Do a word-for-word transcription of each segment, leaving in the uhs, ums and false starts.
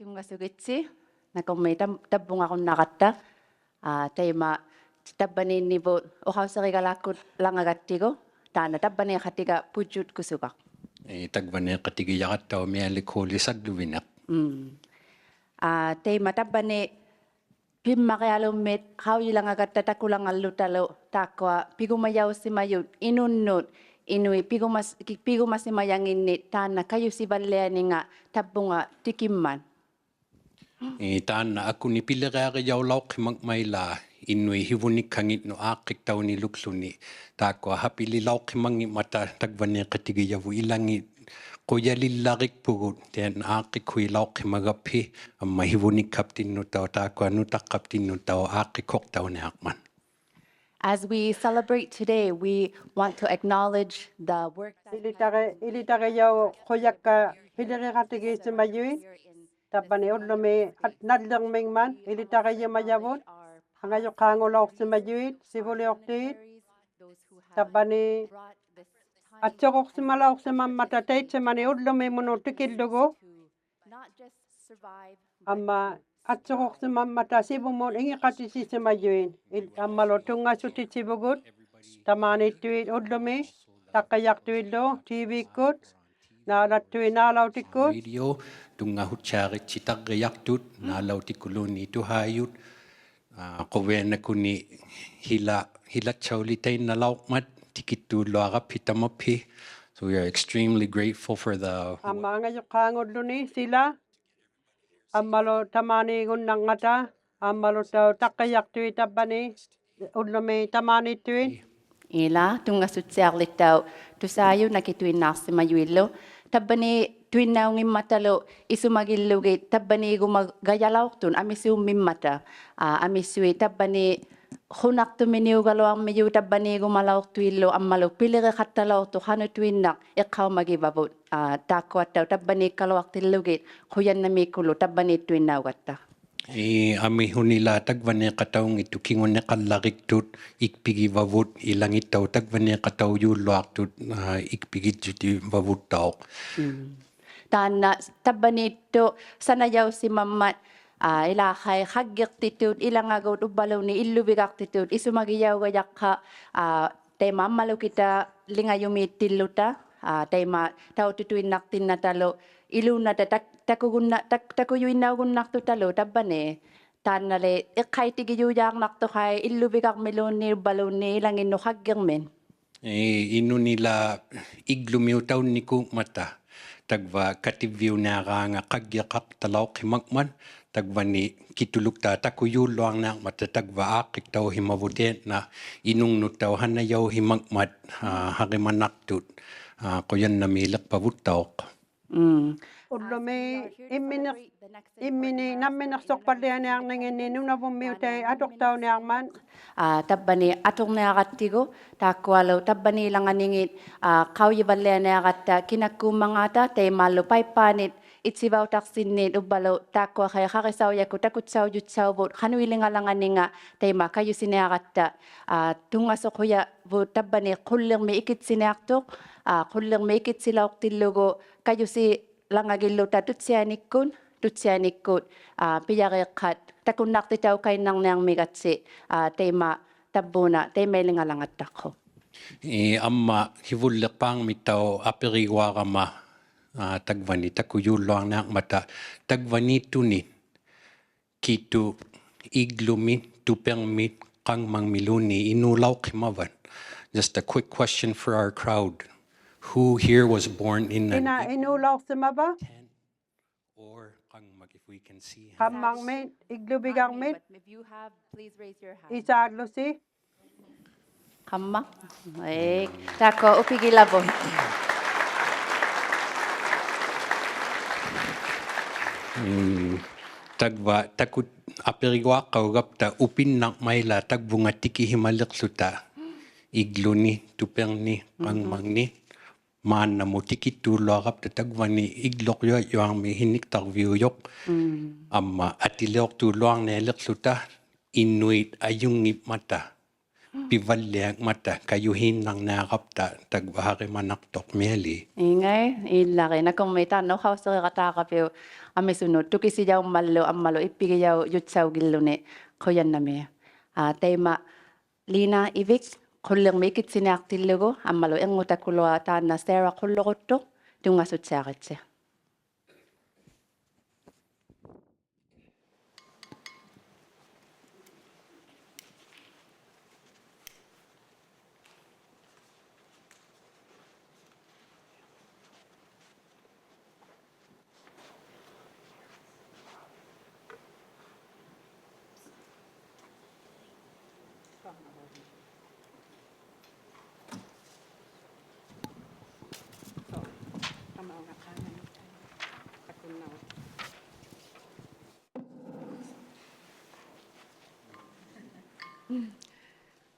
Tunngasugitsi, nakurmiik tab-, tabbungarunnaratta. Aa, taima tabbaniinnivut uqausirigalaakkut langagattigu, taanna tabbaniiqatiga Pujut Kusugaq. Ii, tagvaniiqatigijaqattauq Miali Kuuli Sagluvineq. Mm. Aa, taima tabbaniit pimmarialummit qaujilangagatta takulangallutalu taakkua pigumajausimajut inunnut, inuit pigumas-, ki-, pigumasimajanginnit taanna kajusivallianinga tabbunga tikimmat. Ii, taanna akuni piliriarijaulauqhimangmat ilaa inuit hivunikhanginnut aaqqiktaunilukłuni taakkua hapililauqhimanngimmata tagvaniiqatigijavut ilangit qujalillarikpugut, taanna aaqqikhuilauqhimagaphi amma hivunikhaptinnuttauq taakkua nutaqqaptinnuttauq aaqqikhuqtauniarmat. As we celebrate today, we want to acknowledge the work that Ilitari-, ilitarijauqujakka piliriqatigiisimajuit. Tabbani ullumi at-, nallirmingmat ilitarijumajavut, angajuqqaangulauqsimajuit, sivuliuqtiit, tabbani atsuquqsimalauqsimammata taitsumani ullumimut tikillugu, amma atsuquqsimammata sivumut ingiqatitsisimajuit, il-, ammalu tunngasutitsivugut, tamaaniittuit ullumi, taqqijaqtuillu, T V-kkut, naalattuit naalautikkut. Radio, tunngahuttiaritsi tarrijaqtut, naalautikkuluni tuhaajut, aa, quvianakuni hila-, hilatsaulitainnalaurmat, tikittuulluaraphi tamaphi. So we are extremely grateful for the Amma angajuqqaangulluni sila, ammalu tamaaniigunnarngata, ammalutauq taqqijaqtuit tabbani, ullumi tamaaniittuit. Ilaa, tunngasuttiarlittauq tusaajut nakituinnaaqsimajuillu. Tabbaniittuinnaunngimmatalu isumagillugit tabbaniigumagajalauqtut amisuummimmata. Aa, amisuit tabbaniiqunaqtuminiugaluarmijut tabbaniigumalauqtuillu ammalu piliriqattalauqtuq qanutuinnaq iqqaumagivavut. Aa, taakkuattauq tabbaniikkaluaqtillugit qujannamiikkullu tabbaniittuinnaugatta. Ii, amihunilaa tagvaniiqataunngittuq kinguniqallariktut ikpigivavut, ilangittauq tagvaniiqataujulluaqtut, aa, ikpigijjutivavuttauq. Mm. Taanna tabbaniittuq sanajausimammat, aa, ilaqai qaggiqtitut, ilangagut uvvaluunniit illuvigaqtitut, isumagijaugajakka, aa, taima ammalukitalingajumiittilluta, aa, taima taututuinnaqtinnatalu, iluunnata tak-, takugunna-, tak-, takujuinnaugunnaqtutalu tabbani. Taannali iqqaitigijuujaarnaqtuqai illuvigarmiluunniit uvvaluunniit ilanginnut qaggirmit. Ii, inunilaa iglumiutaunikuungmata, tagva kativviuniaraanga qaggiqaqtalauqhimangmat, tagvani kituluktaaq takujulluarniarmata, tagva aaqqiktauhimavut taanna inungnuttauq hanajauhimangmat, aa, harimanaqtut, aa, qujannamiiliqpavuttauq. Mm. Ullumi imminiq-, immini namminiqsuqpallianiarninginni Nunavummiutait atuqtauniarmat. Aa, tabbani aturniarattigu, taakkualu tabbaniilanganingit, aa, qaujivallianiaratta kinakkuummangaata, taimaallu paippaanit itsivautaqsinnit uvvalu taakkuaqai qarisaujakkut takutsaujutsauvut qanuilingalanganinga taima kajusiniaratta, aa, tunngasuqujavut tabbani qullirmi ikitsiniaqtuq, aa, qullirmi ikitsilauqtillugu kajusilangagilluta tutsianikkut, tutsianikkut, aa, pijariiqqat takunnaqtitaukainnarniarmigatsi, aa, taima tavvuuna taimailingalangattaqhuq. Ii, amma hivulliqpaangmittauq apiriguarama, aa, tagvani takujulluarniarmata, tagvaniittunit kitu iglumit, tupirmit, qangmangmiluunniit inuulauqhimavat? Just a quick question for our crowd. Who here was born in an Ina inuulauqhimava? Tent or qangmak, if we can see hands. Qangmangmit, igluvigarmit. But if you have, please raise your hand. Isaallusi. Qamma. Ee, taakkua upigilavut. Mm, tagva, takut apiriguaqqaugapta upinnarmat ilaa tagvunga tikihimaliqłuta igluni, tupirni, qangmangni. Maannamut tikittuulluarapta tagvani igluqjuajuarmi hiniktarviujuq. Mm. Amma atiliuqtuulluarnialiqłuta inuit ajunngimmata. pivalliakmata kajuhiinnarniarapta tagvaharimanaqtuq Miali. Ingai, illarit, nakurmiik taanna uqausiriqataarapiuk amisunut tukisijaummallu ammalu ippigijaujutsaugilluni qujannamiik. Aa, taima Lina Ivik, qullirmik ikitsiniaqtillugu, ammalu irngutakulua taanna Sarah Qulluruttuq, tunngasuttiaritsi.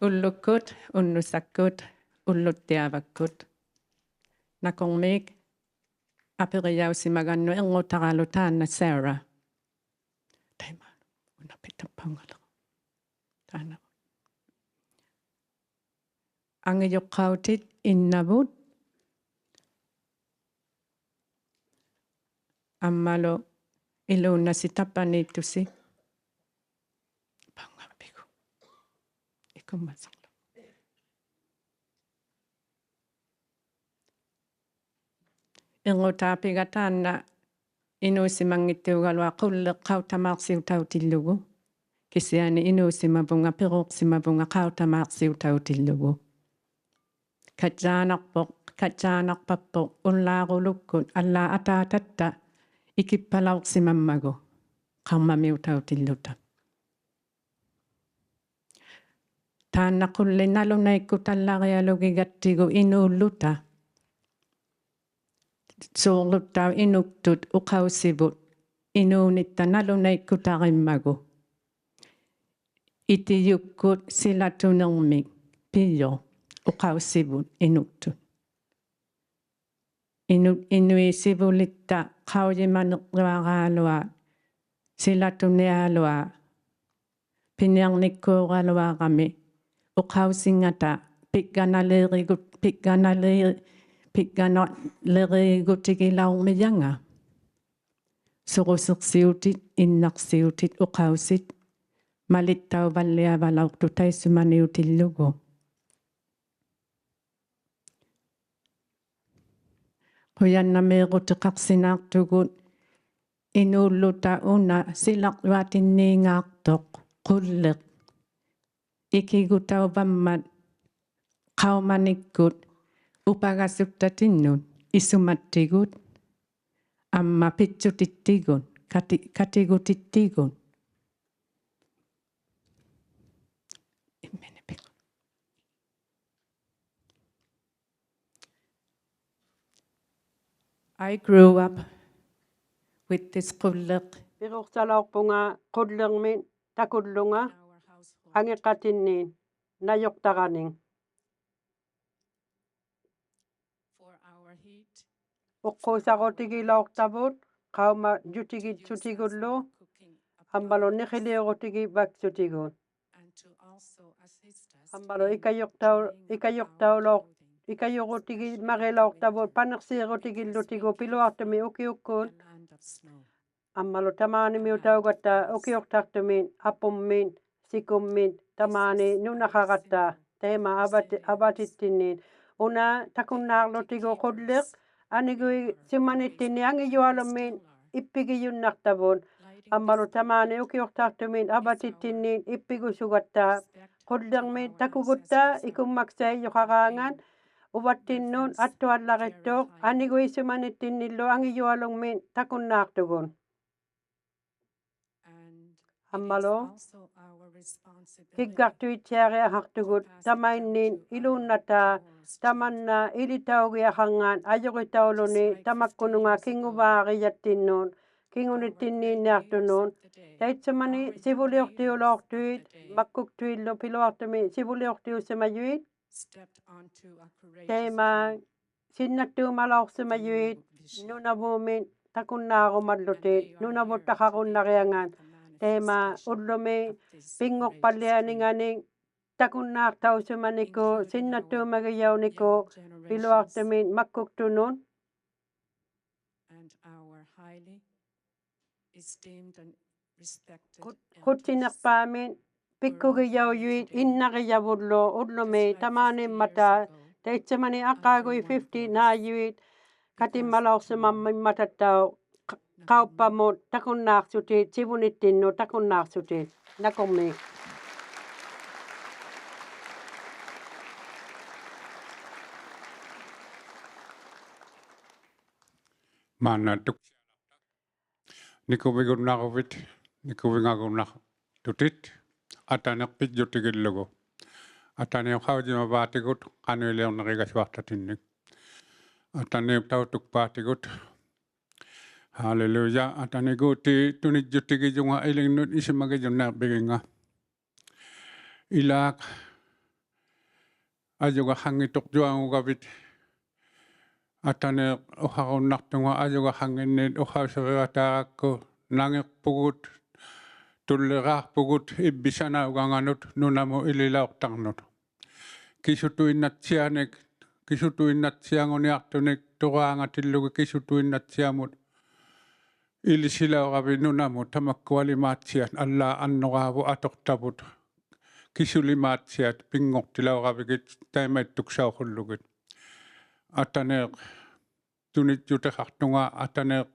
Ullukkut, unnusakkut, ulluttiavakkut. Nakurmiik apirijausimagannut irngutaralu taanna Sarah. Taima, una pita paungalu. Taanna. Angijuqqautit innavut. Ammalu iluunnasi tapaniittusi. Paungappigu. Ikummasarlu. Irngutaapiga taanna inuusimanngittuugaluaq qulliq qautamaaqsiutautillugu. Kisiani inuusimavunga, piruuqsimavunga qautamaaqsiutautillugu. Kajjaanaqpuq, kajjaanaqpappuq ullaarulukkut, allaat ataatatta ikippalauqsimammagu qaumamiutautilluta. Taanna qulliq nalunaikkutallarialugigattigu inuulluta. Suurluttauq inuktut uqausivut inuunitta nalunaikkutarimmagu. Itijukkut silatunirmik pijuq uqausivut inuktut. Inu-, inuit sivulitta qaujimanirjuaraaluaq, silatunialuaq, piniarnikkuuraluarami uqausingata pigganaliirigut-, pigganali-, pigganaliiriigutigilaurmijanga. Surusiqsiutit, innaqsiutit uqausit, malittauvalliavalauqtut taissumaniutillugu. Qujannamiirutiqaqsinaaqtugut inuulluta una silarjuatinniingaaqtuq qulliq ikigutauvammat qaumanikkut upagasuttatinnut isumattigut amma pitsutittigut kati-, katigutittigut. I grew up with this qulliq. Piruqsalauqpunga qullirmik takullunga angiqatinniit najuqtaranik. Uqquusarutigilauqtavut qaumajjutigijutigullu ammalu niqiliurutigivakjutigut. Ammalu ikajuqtau-, ikajuqtaulauq-, ikajurutigimagilauqtavut paniqsiirutigillutigu piluaqtumi ukiukkut. Ammalu tamaanimiutaugatta ukiuqtaqtumit apummit sikummit tamaani nunaqaratta taima avati-, avatittinniit. Una takunnaarlutigu qulliq aniguisumanittinni angijualummit ippigijunnaqtavut. Ammalu tamaani ukiuqtaqtumit avatittinniit ippigusugatta. Qullirmik takugutta ikummaksaijuqaraangat uvattinnut attuallarittuq aniguisumanittinnillu angijualummit takunnaaqtugut. Ammalu kiggaqtuittiariaqaqtugut tamainniit iluunnata tamanna ilitaugiaqarngat ajuritauluni tamakkununga kinguvaarijattinnut kingunittinniinniaqtunut. Taitsumani sivuliuqtiulauqtuit makkuktuillu piluaqtumi sivuliuqtiusimajuit. Taima sinnattuumalauqsimajuit Nunavummi takunnaarumallutit Nunavut taqarunnariangat. Taima ullumi pinnguqpallianinganik takunnaaqtausimanikut, sinnattuumagijaunikkut, piluaqtumit makkuktunut. Qut-, qutsiniqpaamit pikkugijaujuit innarijavullu ullumi tamaanimmata, taitsumani aqaaguit fifty naajuit katimmalauqsimammimmatattauq qa-, qauppamut takunnaaqsutit, sivunittinnut takunnaaqsutit. Nakurmiik. Maanna tuk-, nikuvigunaruvit, nikuvingagunartutit, ataniq pijjutigillugu. Ataniup qaujimavaatigut qanuiliurnirigasuaqtatinnik. Ataniup tautukpaatigut. Halleluja. Atani Guuti, tunijjutigijunga ilingnut isumagijunnaiqpiginga. Ilaak ajugaqanngittuqjuangugavit. Ataniq uharunnaqtunga ajugaqannginnit uhausirigataarakku nangiqpugut, tulliraaqpugut ivvit sanauganganut nunamut ililauqtarnut. Kisutuinnatsianik, kisutuinnatsianguniaqtunik turaangatillugit kisutuinnatsiamut ilisilauravit nunamut tamakkualimaatsiat, allaat annuraavut atuqtavut kisulimaatsiat pinnguqtilauravigit taimaittuksauqullugit. Ataniq tunijjutiqaqtunga, ataniq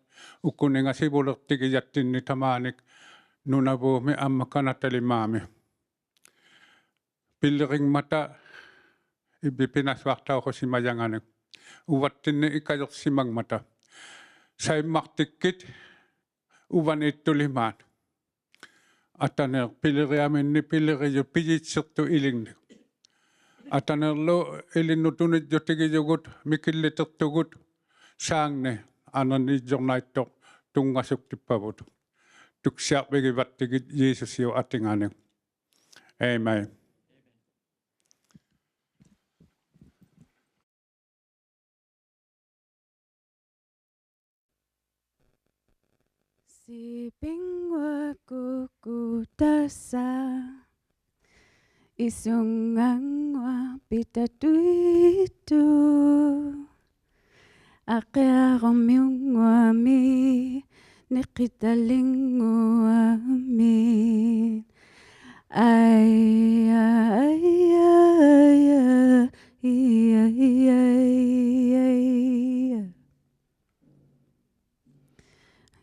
ukuninga sivuliqtigijattinni tamaanik Nunavummi amma kanatalimaami. Piliringmata ivvit pinasuaqtauqusimajanganik. Uvattinni ikajuqsimangmata. Saimmaqtikkit uvaniittulimaat. Ataniq piliriaminni pilirijut pijitsiqtut ilingnik. Atanirlu ilinnut tunijjutigijugut, mikillitiqtugut, saangni ananijjurnaittuq tunngasuktippavut. Tuksiarvigivattigit Jiisusiup atingani. Amen. Sipingua kukutasa, isungangua pitatuitu. Aqiarumiunguami, niqitalinguami. Aya, aya, aya, iya, iya, iya, iya.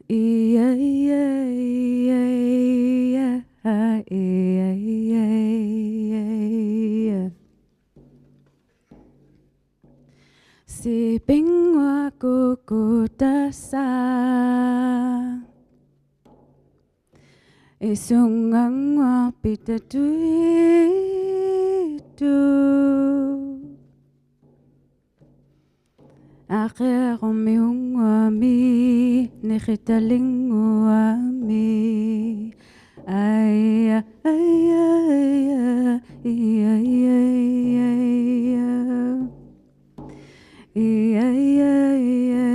Iya, iya, iya, iya, iya, iya, iya. Sipingua kukutasa, isungangua pitatuitu. Aqiarumiunguami, niqitalinguami. Aya, aya, aya, iya, iya, iya, iya. Iya, iya, iya,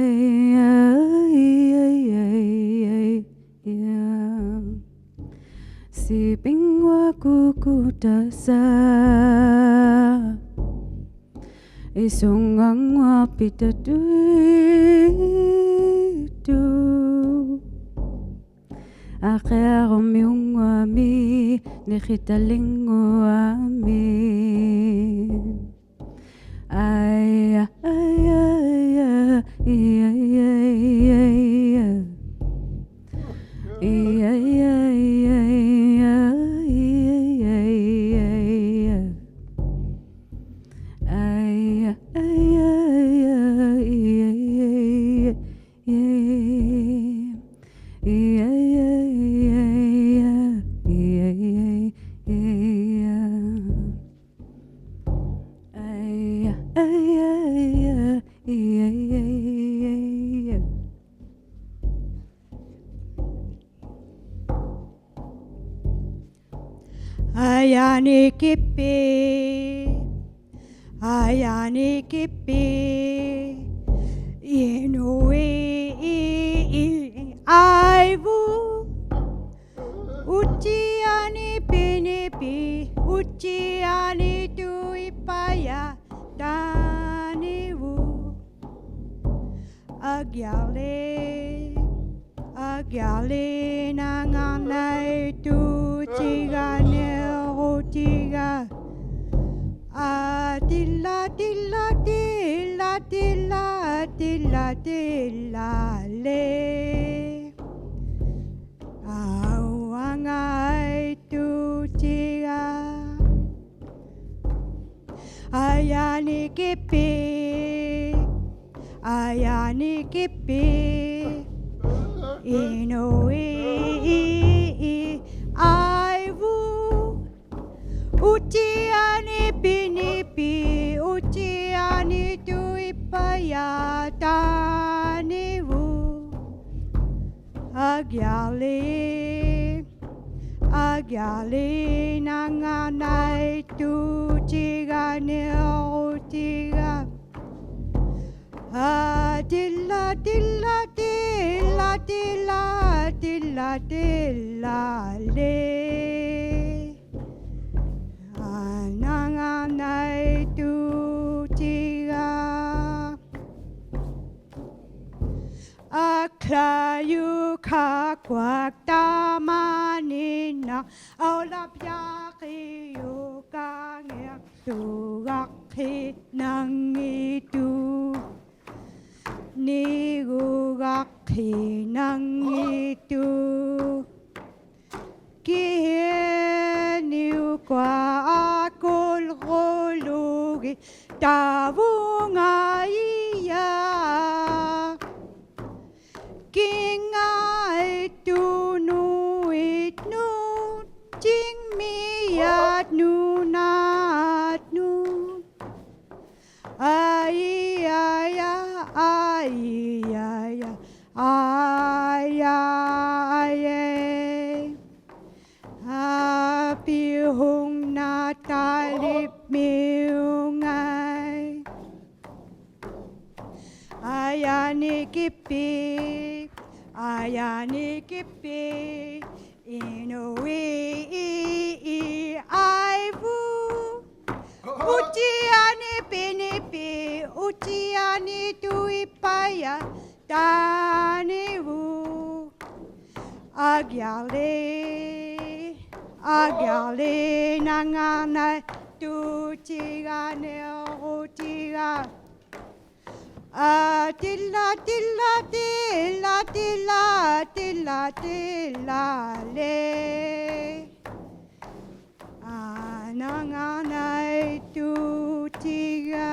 iya, iya, iya, iya. Sipingua kukutasa, isungangua pitatuitu. Aqiarumiunguami, niqitalinguami. Aya, aya, aya, iya, iya, iya, iya. Iya, iya, iya, iya, iya, iya, iya. Aya, aya, aya, iya, iya, iya, iya. Iya, iya, iya, iya, iya, iya, iya. Aya, aya, aya, iya, iya, iya, iya. Ayani kipi, ayani kipi, inui i, i, aivu, utiani pinipi, ᐅᑎᐊᓂᑐᐃᑉᐸᔭ ᑖᓂᕗᑦ. ᐊᒡᔭᓕ, ᐊᒡᔭᓕ ᓇᖓᓇᐃᑦᑐᑎᒐᓂᕈᑎᒐ. ᐊᑎᓪᓚ, ᑎᓪᓚ, ᑎᓪᓚ, ᑎᓪᓚ, ᑎᓪᓚ, ᑎᓪᓚᓕ. ᐊᐅᐊᖓᐃᑦᑐᑎᒐ. ᐊᔭᓂᑭᑉᐱ, ᐊᔭᓂᑭᑉᐱ, ᐃᓄᐃᑦ ᐊᐃᕗᖅ. ᐅᑎᐊᓂᐱᓂᐱ, ᐅᑎᐊᓂᑐᐃᑉᐸᔭ ᑖᓂᕗᑦ. ᐊᒡᔭᓕ, ᐊᒡᔭᓕ ᓇᖓᓇᐃᑦᑐᑎᒐᓂᕈᑎᒐ. ᐊᑎᓪᓚ, ᑎᓪᓚ, ᑎᓪᓚ, ᑎᓪᓚ, ᑎᓪᓚ, ᑎᓪᓚᓕ. ᐊᓇᖓᓇᐃᑦᑐᑎᒐ. ᐊᒃᓚᔪᖅ ᖃᒃᑯᐊᖅ ᑕᒫᓂᓇ, ᐊᐅᓚᑉᔭᕆᔪᖅ ᑲᖏᖅᖢᒐᖅᑭᓇᙱᑦᑐᖅ. ᓂᕈᒐᖅᑭᓇᙱᑦᑐᖅ. ᑭᓯᐊᓂᐅᒃᑯᐊ ᐊᑯᓗᒍᓗᒋᑦ ᑕᕗᖓᐃᔭᖅ. ᑭᖓᐃᑦᑐᓄᐃᑦ ᓄᑦᑎᖕᒥᔭᑦ ᓄᓇᖅᓄᑦ. ᐊᐃ, ᐊᐃ, ᐊᐃ, ᐊᐃ, ᐊᐃ, ᐊᐃ. ᐊᐱᓱᖕᓇᑕᓕᖕᒥᐅᖓᐃ. ᐊᔭᓂᑭᑉᐱ, ᐊᔭᓂᑭᑉᐱ, ᐃᓄᐃᑦ ᐊᐃᕗᖅ. ᐅᑎᐊᓂᐱᓂᐱ, ᐅᑎᐊᓂᑐᐃᑉᐸᔭ ᑖᓂᕗᑦ. ᐊᒡᔭᓕ, ᐊᒡᔭᓕ ᓇᖓᓇᐃᑦᑐᑎᒐᓂᕈᑎᒐ. ᐊᑎᓪᓚ, ᑎᓪᓚ, ᑎᓪᓚ, ᑎᓪᓚ, ᑎᓪᓚ, ᑎᓪᓚᓕ. ᐊᓇᖓᓇᐃᑦᑐᑎᒐ.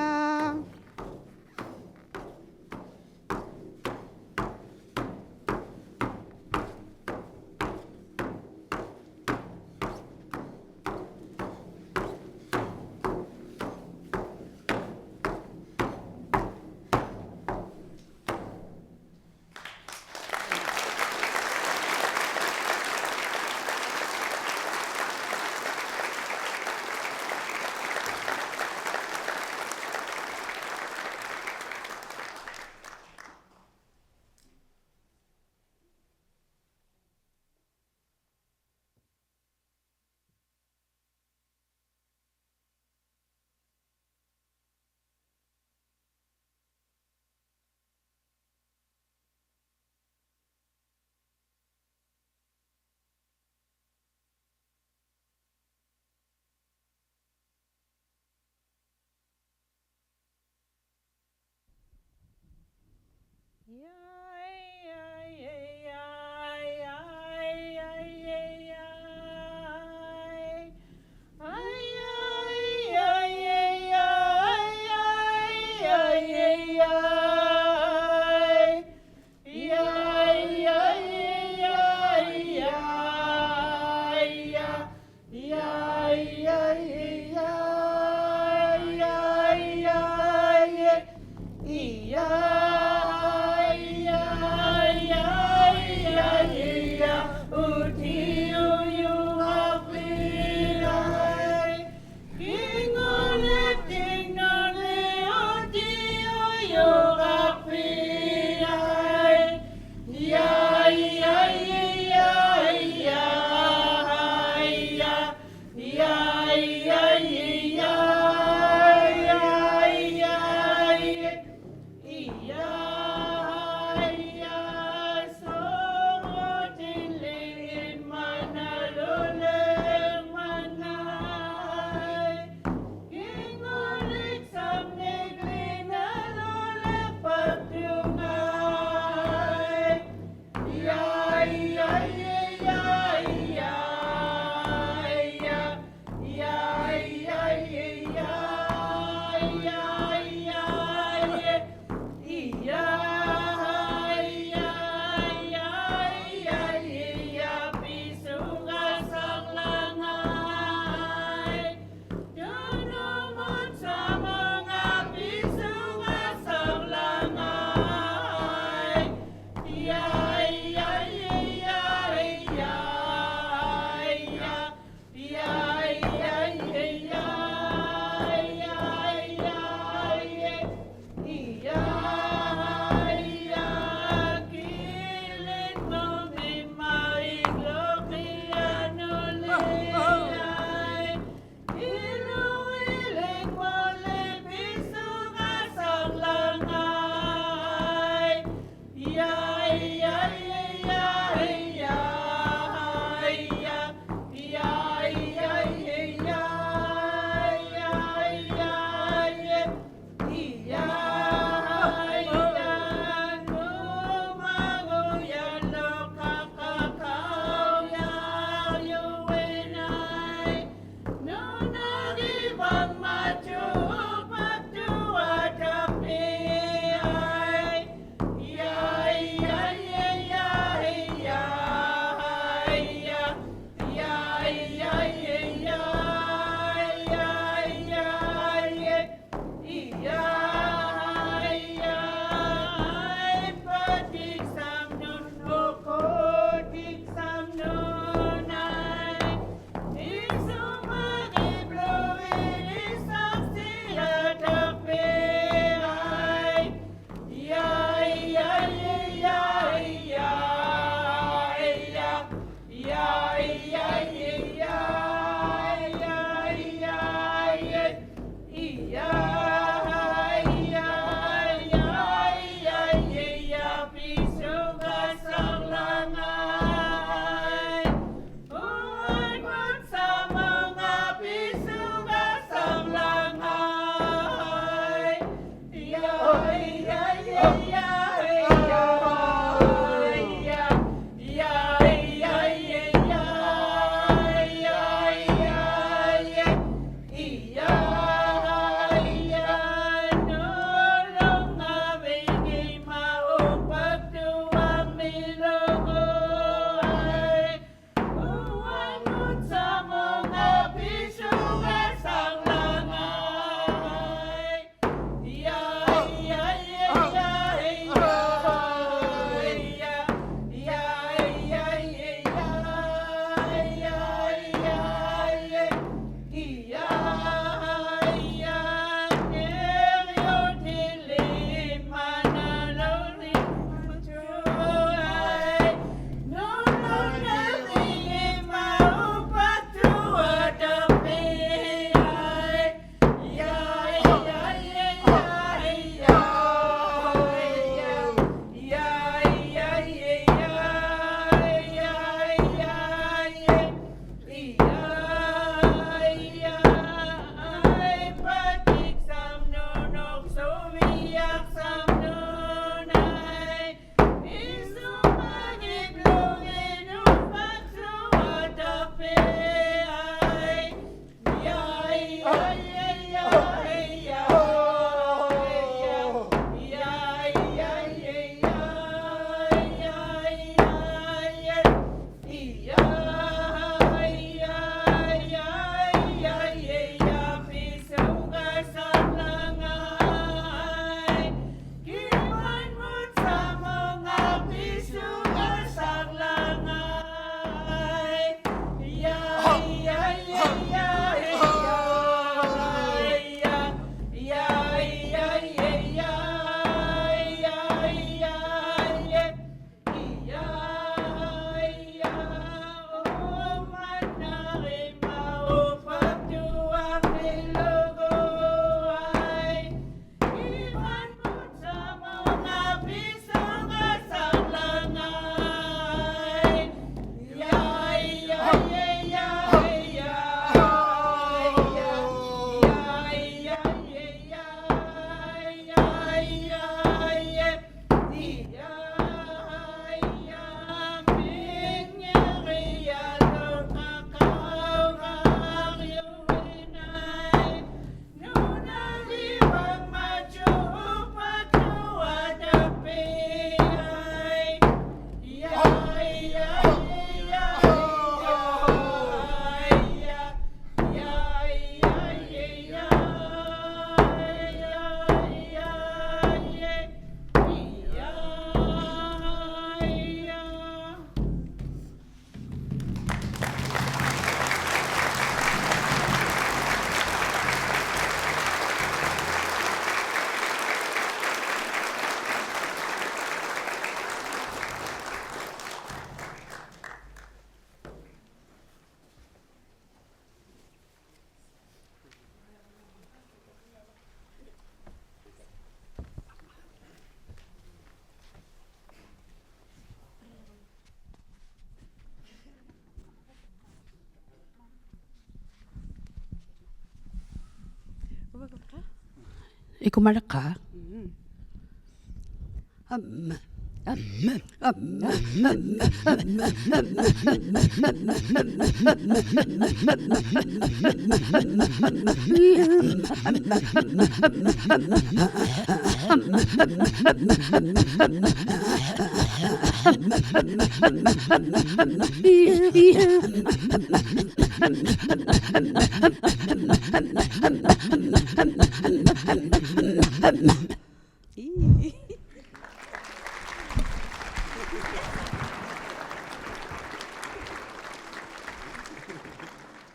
ᐃᑯᒪᓕᖅᑲ.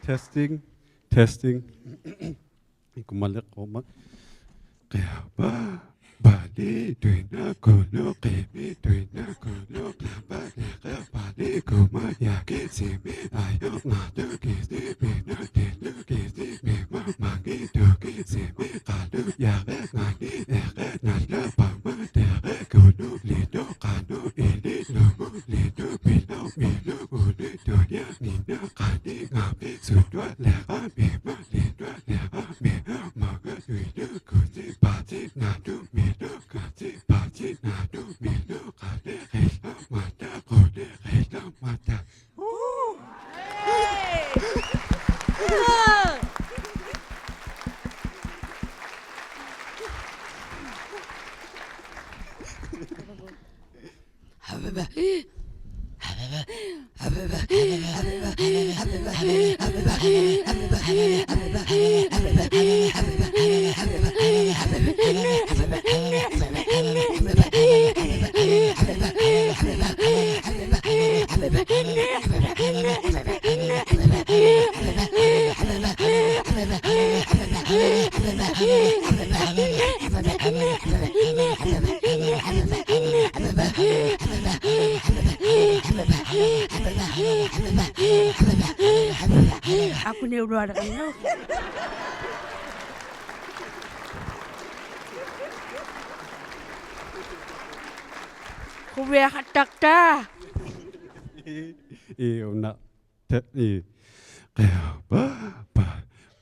Testing, testing. ᐃᑯᒪᓕᖅᑯᒪ. ᕿᐊᐸᓪᓕ ᑐᐃᓇᑯᓗᒃ, ᕿᒥ ᑐᐃᓇᑯᓗᒃ, ᕿᐊᐸᓪᓕ, ᕿᐊᐸᓪᓕ ᑯᒪᔮ, ᑭᓯᒥ ᐊᔪᖅ ᖓᖅᑐᖅ, ᑭᓯᒥ ᓄᑎᓪᓗ, ᑭᓯᒥ ᒪᒪᖏᑦᑐᖅ, ᑭᓯᒥ ᖃᓗᔭᕆᖓᓂ, ᐃᕿ ᓇᓪᓚ ᐸᒪᑎᕆ, ᑯᓄᓕᑐ ᖃᓄ ᐃᓕ ᓄᒧᓕᑐ ᒥᓗ ᒥᓗ ᐅᓕ ᑐᓕᐊ ᓂᓇ ᖃᓂ ᖓᐱ ᓱᑐᐊᓕᕋ ᒥᒪᓕᑐᐊᓕᕋ ᒥᒪᖓ ᑐᐃᓐᓇ ᑯᓯ ᐸᓯ ᓇᑐ ᒥᓗ ᑲᓯ ᐸᓯ ᓇᑐ ᒥᓗ ᖃᓂ ᕿᓚᒪᑕ ᖁᓂ ᕿᓚᒪᑕ. ᐊᑯᓂᐅᓗᐊᓕᕋᓐᓄ. ᖁᕕᐊᖃᑦᑕᖅᑕ. ᐄ, ᐅᓇ. ᑕ, ᐄ. ᕿᐊᐸᓪ, ᐸ,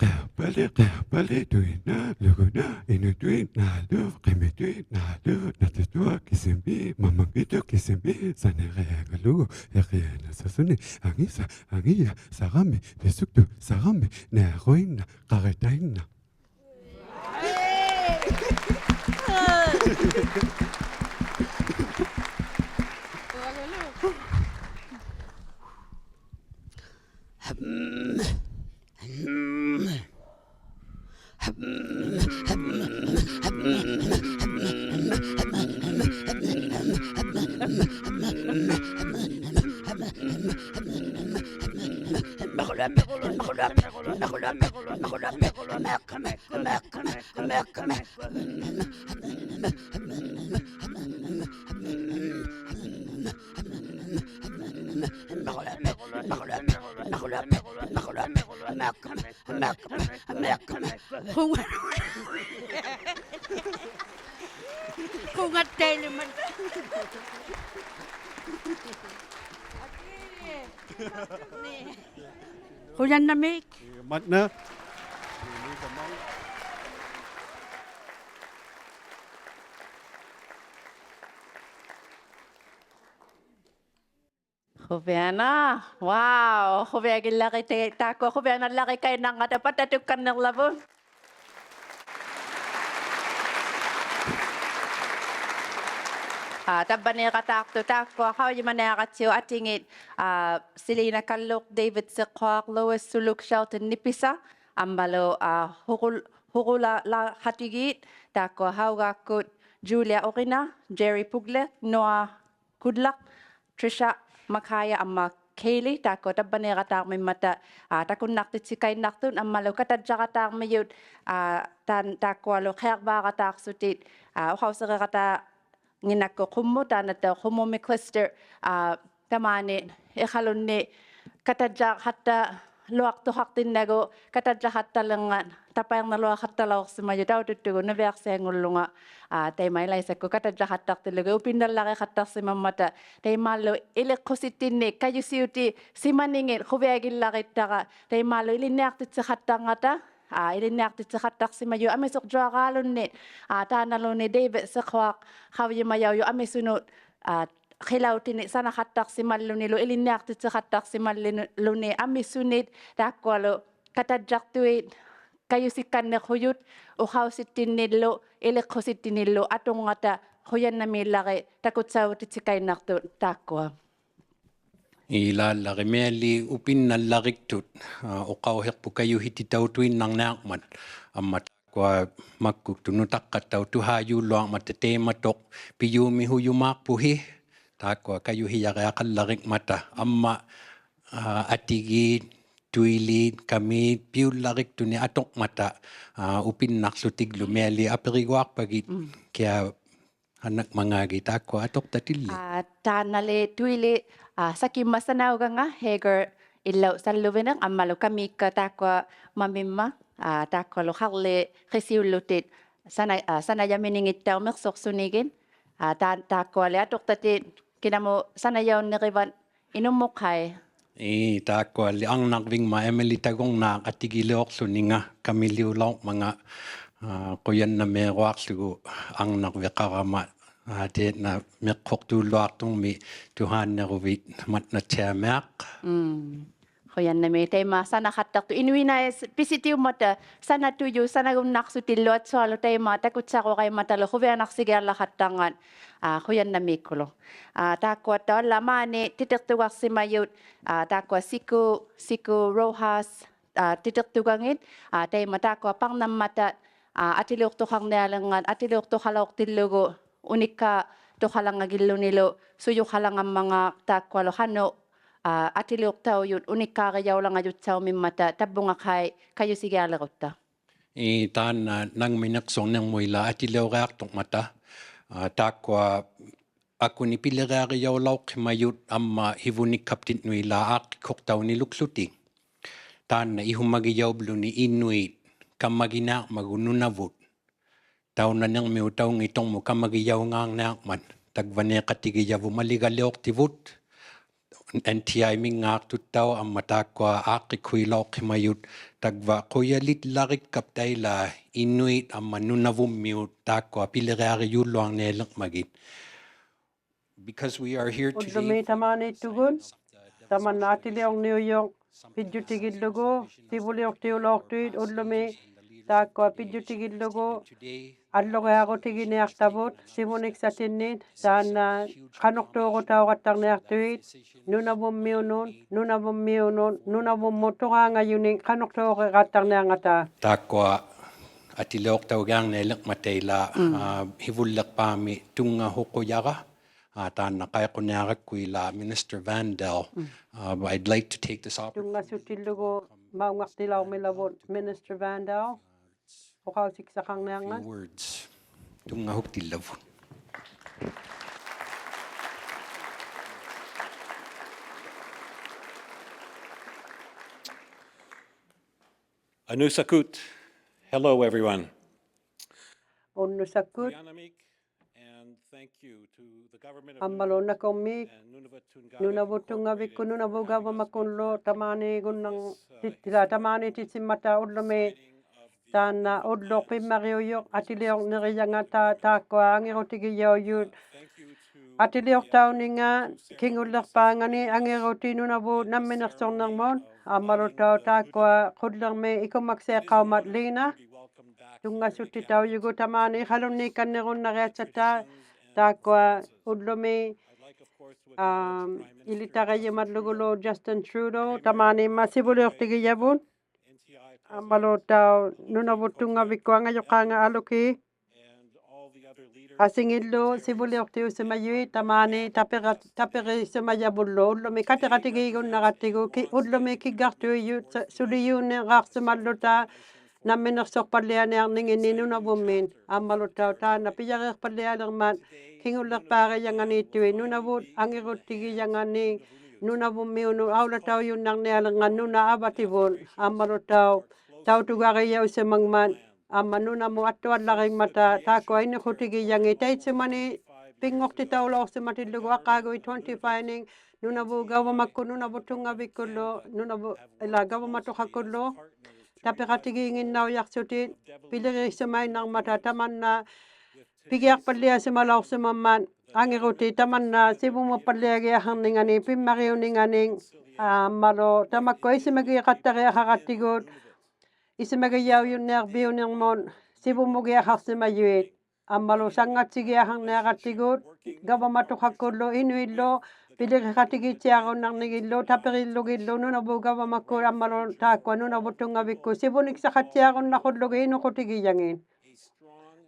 ᕿᐊᐸᓪᓕ, ᕿᐊᐸᓪᓕ ᑐᐃᓇ, ᓗᑯᓇ, ᐃᓄ ᑐᐃᓐᓇᓗ, ᕿᒥ ᑐᐃᓐᓇᓗ, ᓇᑎᑐᐊ ᑭᓯᒥ, ᒪᒪᖏᑦᑐ ᑭᓯᒥ, ᓴᓂᕆᐊᖓᓗᒍ, ᐃᕿᐊᓇᓱᓱᓂ, ᐊᖏᓴ, ᐊᖏᔭ, ᓴᕋᒥ, ᐱᓱᒃᑐ, ᓴᕋᒥ, ᓂᐊᖁᐃᓐᓇ, ᖃᕆᑕᐃᓐᓇ. ᖁᖓᑦᑕᐃᓕᒪᑦ. ᖁᔭᓐᓇᒦᒃ. ᒪᑦᓇ. ᖁᕕᐊᓇ. Wow. ᖁᕕᐊᒋᓪᓚᕆᑕ ᑖᒃᑯᐊ ᖁᕕᐊᓇᓪᓚᕆᑲᐃᓐᓇᕐᖓᑕ ᐸᑕᑐᒃᑲᓐᓂᕐᓚᕗᑦ. ᐋ, ᑕᕝᕙᓃᕋᑖᖅᑐᑦ ᑖᒃᑯᐊ ᖃᐅᔨᒪᓂᐊᕋᑦᓯᐅᒃ ᐊᑎᖏᑦ, ᐋ, Selina Kalluq, David Siqquaq, Louis Suluk, Shelton Nipisa, ᐊᒻᒪᓗ, ᐋ, ᓱᕈᓪ-, ᓱᕈᓚᓚᖃᑎᒌᑦ ᑖᒃᑯᐊ ᓴᐅᒑᒃᑯᑦ Julia Urina, Jerry Pugliak, Noah Goodluck, Trisha, Makaya ᐊᒻᒪ Kaylee, ᑖᒃᑯᐊ ᑕᕝᕙᓃᕋᑖᕐᒥᒻᒪᑕ, ᐋ, ᑕᑯᓐᓇᖅᑎᑦᓯᑲᐃᓐᓇᖅᑐᑦ, ᐊᒻᒪᓗ ᑲᑕᔾᔭᕋᑖᕐᒥᔪᑦ, ᐋ, ᑖᓐ-, ᑖᒃᑯᐊᓗ ᕿᐊᕐᕚᕋᑖᖅᓱᑎᒃ, ᐋ, ᐅᖃᐅᓯᕆᕋᑖ- ᖏᓐᓇᒃᑯᑦ ᖁᒻᒧᑦ, ᑖᓐᓇᑦᑕᐅᖅ ᖁᒻᒧᑦ McLister, ᐋ, ᑕᒫᓂ ᐃᖃᓗᓐᓂ ᑲᑕᔾᔭᖃᑦᑕᓗᐊᖅᑐᖃᖅᑎᓐᓇᒍ, ᑲᑕᔾᔭᖃᑦᑕᓕᕐᖓᑦ, ᑕᐸᐃᕐᓇᓗᐊᖃᑦᑕᓚᐅᖅᓯᒪᔪᑦ ᑕᐅᑐᑦᑐᒍᑦ ᓇᕕᐊᖅᓯᐊᖑᓪᓗᖓ, ᐋ, ᑕᐃᒪ ᐃᓚᐃᓴᒃᑯᑦ ᑲᑕᔾᔭᖃᑦᑕᖅᑎᓪᓗᒋᑦ ᐅᐱᓐᓇᓪᓚᕆᖃᑦᑕᖅᓯᒪᒻᒪᑕ, ᑕᐃᒪᓗ ᐃᓕᖅᑯᓯᑦᑎᓐᓂᒃ ᑲᔪᓯᐅᑎᓯᒪᓂᖏᑦ ᖁᕕᐊᒋᓪᓚᕆᑦᑕᕋ, ᑕᐃᒪᓗ ᐃᓕᓐᓂᐊᖅᑎᑦᓯᖃᑦᑕᕐᖓᑕ, ᐋ, ᐃᓕᓐᓂᐊᖅᑎᑦᓯᖃᑦᑕᖅᓯᒪᔪᑦ ᐊᒥᓱᕐᔪᐊᕌᓗᓐᓂᒃ, ᐋ, ᑖᓐᓇᓗᓂ David Sequoyah ᖃᐅᔨᒪᔭᐅᔪᖅ ᐊᒥᓱᓄᑦ, ᐋ, ᕿᓚᐅᑎᓂᒃ ᓴᓇᖃᑦᑕᖅᓯᒪᓪᓗᓂᓗ ᐃᓕᓐᓂᐊᖅᑎᑦᓯᖃᑦᑕᖅᓯᒪᓪᓗᓂ ᐊᒥᓱᓂᒃ ᑖᒃᑯᐊᓗ ᑲᑕᔾᔭᖅᑐᐃᑦ ᑲᔪᓯᒃᑲᓐᓂᖅᓱᔪᑦ ᐅᖃᐅᓯᑦᑎᓐᓂᓪᓗ ᐃᓕᖅᑯᓯᑦᑎᓐᓂᓪᓗ ᐊᑐᕐᖓᑕ ᖁᔭᓐᓇᒦᓪᓚᕆᒃ ᑕᑯᑦᓴᐅᑎᑦᓯᑲᐃᓐᓇᖅᑐᑦ ᑖᒃᑯᐊ. ᐃᓛᓪᓚᕆᒃ ᒥᐊᓕ ᐅᐱᓐᓇᓪᓚᕆᒃᑐᑦ, ᐋ, ᐅᖃᐅᓯᖅᐳᑦ ᑲᔪᓯᑎᑕᐅᑐᐃᓐᓇᕐᓂᐊᕐᒪᑦ, ᐊᒻᒪ ᑖᒃᑯᐊ ᒪᒃᑯᒃᑐᑦ ᓄᑕᖅᑲᑦᑕᐅᖅ ᑐᓵᔫᓪᓗᐊᕐᒪᑕ ᑕᐃᒪᑐᖅ ᐱᔫᒥᓱᔪᒫᖅᐳᓯ, ᑖᒃᑯᐊ ᑲᔪᓯᔭᕆᐊᖃᓪᓚᕆᖕᒪᑕ, ᐊᒻᒪ, ᐋ, ᐊᑎᒌᑦ, ᑐᐃᓖᑦ, ᑲᒦᑦ, ᐱᐅᓪᓚᕆᒃᑐᓂᒃ ᐊᑐᕐᒪᑕ, ᐋ, ᐅᐱᓐᓇᖅᖢᑎᒡᓗ ᒥᐊᓕ ᐊᐱᕆᒍᐊᖅᐸᒋᑦ, ᒻᒻ. ᑭᐊ ᐊᓐᓇᒃ ᒪᖔᒋᑦ ᑖᒃᑯᐊ ᐊᑐᖅᑕᑎᓪᓕ. ᐋ, ᑖᓐᓇᓕ ᑐᐃᓕ, ᐋ, ᓴᑭᒻᒪᑦ ᓴᓇᐅᒐᖓ Hagar ᐃᓪᓚᐅᑉ ᓴᓪᓗᕕᓂᖅ, ᐊᒻᒪᓗ ᑲᒦᒃᑲ ᑖᒃᑯᐊ ᒪᒥᒻᒪᑦ, ᐋ, ᑖᒃᑯᐊᓗ ᖃᕐᓕ ᕿᓯᐅᓪᓗᑎᒃ ᓴᓇ-, ᐋ, ᓴᓇᔭᒥᓂᖏᑦᑕᐅᖅ ᒥᖅᓱᖅᓱᓂᒋᑦ, ᐋ, ᑖ-, ᑖᒃᑯᐊᓕ ᐊᑐᖅᑕᑎᑦ ᑭᓇᒧᑦ ᓴᓇᔭᐅᓐᓂᕆᕙᑦ ᐃᓄᒻᒧᖅᓴᐃ. ᐄ, ᑖᒃᑯᐊᓕ ᐊᕐᓇᕐᕕᖕᒪᑦ ᐊᒥᓕᑕᒍᕐᓈᖅ ᐊᑎᒋᓕᐅᖅᖢᓂᖓ ᑲᒥᓕᐅᓚᐅᕐᒪᖓ, ᐋ, ᖁᔭᓐᓇᒦᕈᐊᖅᖢᒍ ᐊᕐᓇᕐᕕᖃᕋᒪ, ᐋ, ᑖᓐᓇ ᒥᖅᓱᖅᑑᓪᓗᐊᖅᑐᕐᒥᒃ ᑐᓵᓐᓂᕈᕕᑦ ᒪᑦᓇᑦᓯᐊᒥᐊᖅ. ᒻᒻ. ᖁᔭᓐᓇᒦᒃ ᑕᐃᒪ ᓴᓇᖃᑦᑕᖅᑐᖅ. ᐃᓄᐃᑦ ᓇᐃᔅ ᐱᓯᑎᐅᒻᒪᑕ ᓴᓇᑐᔪᑦ ᓴᓇᒍᓐᓇᖅᓱᑎᓪᓗ ᐊᑦᓱᐊᓗ ᑕᐃᒪ ᑕᑯᑦᓴᕈᕋᐃᒻᒪᑕᓗ ᖁᕕᐊᓇᖅᓯᒋᐊᓪᓚᖃᑦᑕᕐᖓᑦ, ᐋ, ᖁᔭᓐᓇᒦᒃᑯᓗ. ᐋ, ᑖᒃᑯᐊᑦᑕᐅᖅ ᐊᓪᓛᑦ ᒫᓂ ᑎᑎᖅᑐᒐᖅᓯᒪᔪᑦ, ᐋ, ᑖᒃᑯᐊ ᓯᑯ, ᓯᑯ Rojas, ᐋ, ᑎᑎᖅᑐᒐᖏᑦ, ᐋ, ᑕᐃᒪ ᑖᒃᑯᐊ ᐸᕐᓇᒻᒪᑕ, ᐋ, ᐊᑎᓕᐅᖅᑐᖃᕐᓂᐊᓕᕐᖓᑦ, ᐊᑎᓕᐅᖅᑐᖃᓚᐅᖅᑎᓪᓗᒍ ᐅᓂᒃᑳᑐᖃᓚᖓᒋᓪᓗᓂᓗ ᓱᔪᖃᓚᖓᒻᒪᖔᑦ ᑖᒃᑯᐊᓗ ᖃᓄᖅ, ᐋ, ᐊᑎᓕᐅᖅᑕᐅᔪᑦ ᐅᓂᒃᑳᕆᔭᐅᓚᖓᔪᑦᓴᐅᒻᒥᒻᒪᑕ ᑕᕝᕗᖓᖃᐃ ᑲᔪᓯᒋᐊᓕᕈᑦᑕ. ᐄ, ᑖᓐᓇ ᓇᖕᒥᓂᖅᓱᕐᓂᕐᒧᑦ ᐃᓛ ᐊᑎᓕᐅᕆᐊᖅᑐᕐᒪᑕ, ᐋ, ᑖᒃᑯᐊ ᐊᑯᓂ ᐱᓕᕆᐊᕆᔭᐅᓚᐅᖅᓯᒪᔪᑦ ᐊᒻᒪ ᓯᕗᓂᒃᓴᑉᑎᓐᓄᑦ ᐃᓛ ᐋᖅᑭᒃᓱᖅᑕᐅᓂᓗᒃᖢᑎᒃ. ᑖᓐᓇ ᐃᓱᒪᒋᔭᐅᑉᓗᓂ ᐃᓄᐃᑦ ᑲᒪᒋᓂᐊᕐᒪᒍ ᓄᓇᕗᑦ. ᑕᐅᓇᓂᕐᒥᐅᑕᐅᙱᑦᑐᕐᒧᑦ ᑲᒪᒋᔭᐅᖔᕐᓂᐊᕐᒪᑦ. ᑕᒡᕙᓃᖃᑎᒋᔭᕗᑦ ᒪᓕᒐᓕᐅᖅᑎᕗᑦ, N T I-ᒥᙶᖅᑐᑦᑕᐅᖅ ᐊᒻᒪ ᑖᒃᑯᐊ ᐋᖅᑭᒃᓱᐃᓚᐅᖅᓯᒪᔪᑦ, ᑕᒡᕙ ᖁᔭᓕᓪᓚᕆᒃᑲᑉᑕ ᐃᓛ ᐃᓄᐃᑦ ᐊᒻᒪ ᓄᓇᕗᒻᒥᐅᑦ ᑖᒃᑯᐊ ᐱᓕᕆᐊᕆᔪᓪᓗᐊᕐᓂᐊᓕᕐᒪᒋᑦ. Because we are here today, ᐅᓪᓗᒥ ᑕᒫᓃᑦᑐᒍᑦ, ᑕᒪᓐᓇ ᐊᑎᓕᐅᕐᓂᐅᔪᖅ ᐱᔾᔪᑎᒋᓪᓗᒍ, ᓯᕗᓕᐅᖅᑎᐅᓚᐅᖅᑐᐃᑦ ᐅᓪᓗᒥ ᑖᒃᑯᐊ ᐱᔾᔪᑎᒋᓪᓗᒍ, ᐊᓪᓗᕆᐊᕈᑎᒋᓂᐊᖅᑕᕗᑦ, ᓯᕗᓂᒃᓴᑎᓐᓂ, ᑖᓐᓇ ᖃᓄᖅᑑᕈᑕᐅᖃᑦᑕᕐᓂᐊᖅᑐᐃᑦ, ᓄᓇᕗᒻᒥᐅᓄᑦ, ᓄᓇᕗᒻᒥᐅᓄᑦ, ᓄᓇᕗᒻᒧᑦ ᑐᕌᖓᔪᓂᒃ ᖃᓄᖅᑑᕆᖃᑦᑕᕐᓂᐊᕐᖓᑕ. ᑖᒃᑯᐊ ᐊᑎᓕᐅᖅᑕᐅᒋᐊᕐᓂᐊᓕᕐᒪᑕ ᐃᓛ, ᒻᒻ. ᐋ, ᓯᕗᓪᓕᖅᐹᒥ ᑐᙵᓱᖁᔭᕋ, ᐋ, ᑖᓐᓇ ᖃᐃᖁᓂᐊᕋᒃᑯ ᐃᓛ Minister Vandal. ᒻᒻ. ᐋ, but I'd like to take this opportunity ᑐᙵᓱᑎᓪᓗᒍ ᒪᐅᙵᖅᑎᓚᐅᕐᒥᓚᕗᑦ Minister Vandal ᐅᖃᐅᓯᒃᓴᖃᕐᓂᐊᕐᖓᑦ. Few words. ᑐᙵᓱᒃᑎᓪᓚᕗᑦ. ᐊᓄᓴᒃᑯᑦ. Hello, everyone. ᐅᓐᓄᓴᒃᑯᑦ. ᖁᔭᓐᓇᒦᒃ. ᐊᒻᒪᓗ ᓇᑯᕐᒦᒃ, ᓄᓇᕗᑦ ᑐᙵᕕᒃᑯᑦ, ᓄᓇᕗᑦ ᒐᕙᒪᒃᑯᓪᓗ, ᑕᒫᓃᒍᓐᓇᖅᑎᑦᑎᓛᒃ, ᑕᒫᓃᑎᑦᓯᒻᒪᑕ ᐅᓪᓗᒥ, ᑖᓐᓇ ᐅᓪᓗᖅ ᐱᒻᒪᕆᐅᔪᖅ, ᐊᑎᓕᐅᕐᓂᕆᔭᖓᑕ, ᑖᒃᑯᐊ ᐊᖏᕈᑎᒋᔭᐅᔪᑦ ᐊᑎᓕᐅᖅᑕᐅᓂᖓ, ᑭᖑᓪᓕᖅᐹᖓᓂ, ᐊᖏᕈᑎ ᓄᓇᕗᑦ ᓇᒻᒥᓂᖅᓱᕐᓂᕐᒧᑦ, ᐊᒻᒪᓗᑦᑕᐅᖅ ᑖᒃᑯᐊ ᖁᓪᓕᕐᒥ ᐃᑯᒻᒪᒃᓴᐃᖅᑲᐅᒪᑦ ᓖᓇ, ᑐᙵᓱᒃᑎᑕᐅᔪᒍᑦ ᑕᒫᓃ ᐃᖃᓗᓐᓃᒃᑲᓐᓂᕈᓐᓇᕆᐊᑦᓴᑦᑕ, ᑖᒃᑯᐊ ᐅᓪᓗᒥ, ᐋ, ᐃᓕᑕᕆᔪᒪᓪᓗᒍᓗ Justin Trudeau, ᑕᒫᓃᒻᒪᑦ ᓯᕗᓕᐅᖅᑎᒋᔭᕗᑦ, ᐊᒻᒪᓗᑦᑕᐅᖅ ᓄᓇᕗᑦ ᑐᙵᕕᒃᑯᑦ ᐊᖓᔪᖅᑳᖓ ᐊᓗᑭ, ᐊᓯᖏᓪᓗ ᓯᕗᓕᐅᖅᑎᐅᓯᒪᔪᐃᑦ ᑕᒫᓂ ᑕᐱᕋ-, ᑕᐱᕆᓯᒪᔭᕗᓪᓗ, ᐅᓪᓗᒥ ᑲᑎᕋᑎᒌᒍᓐᓇᕋᑦᑎᒍ, ᑭ-, ᐅᓪᓗᒥ ᑭᒡᒐᖅᑐᐃᔪᑦ ᓱ-, ᓱᓕᔫᓂᕋᖅᓯᒪᓪᓗᑕ ᓇᒻᒥᓂᖅᓱᖅᐸᓪᓕᐊᓂᐊᕐᓂᖏᓐᓂ ᓄᓇᕗᒻᒥᑦ, ᐊᒻᒪᓗᑦᑕᐅᖅ ᑖᓐᓇ ᐱᔭᕇᖅᐸᓪᓕᐊᓕᕐᒪᑦ ᑭᖑᓪᓕᖅᐹᕆᔭᖓᓃᑦᑐᐃᑦ, ᓄᓇᕗᑦ ᐊᖏᕈᑎᒋᔭᖓᓂᒃ, ᓄᓇᕗᒻᒥᐅᓄᑦ ᐊᐅᓚᑕᐅᔪᓐᓇᕐᓂᐊᓕᕐᖓᑦ ᓄᓇ ᐊᕙᑎᕗᑦ, ᐊᒻᒪᓗᑦᑕᐅᖅ ᑕᐅᑐᒐᕆᔭᐅᓯᒪᖕᒪᑦ, ᐊᒻᒪ ᓄᓇᒧᑦ ᐊᑦᑐᐊᓪᓚᕆᖕᒪᑕ, ᑖᒃᑯᐊ ᐃᓂᖁᑎᒋᔭᖏᑦ, ᑕᐃᑦᓱᒪᓂ ᐱᙳᖅᑎᑕᐅᓚᐅᖅᓯᒪᑎᓪᓗᒍ ᐊᕐᕌᒍᐃᑦ twenty-five-ᓂᒃ, ᓄᓇᕗᑦ ᒐᕙᒪᒃᑯᑦ, ᓄᓇᕗᑦ ᑐᙵᕕᒃᑯᓪᓗ, ᓄᓇᕗᑦ, ᐃᓛ ᒐᕙᒪᑐᖃᒃᑯᓪᓗ, tapiqatigiinginnaujaqsutit, piliriisumainnarmata tamanna pigiaqpalliasimalaursimammat angirutit tamanna sivumuppalliagiaqarninganik pimmariuninganik, ammalu tamakkua isumagiiqattariaqaqattigut, isumagijaujunniarviunirmut sivumugiaqaqsimajut. Ammalu sanngatsigiaqarniaqattigut gavamatuqakkullu inuillu piliriqatigiittiarunnarnigillu tapirillugillu Nunavut gavamakkut ammalu taakkua Nunavut Tunngavikkut sivuniksaqattiarunnaqullugit inuqutigijangit.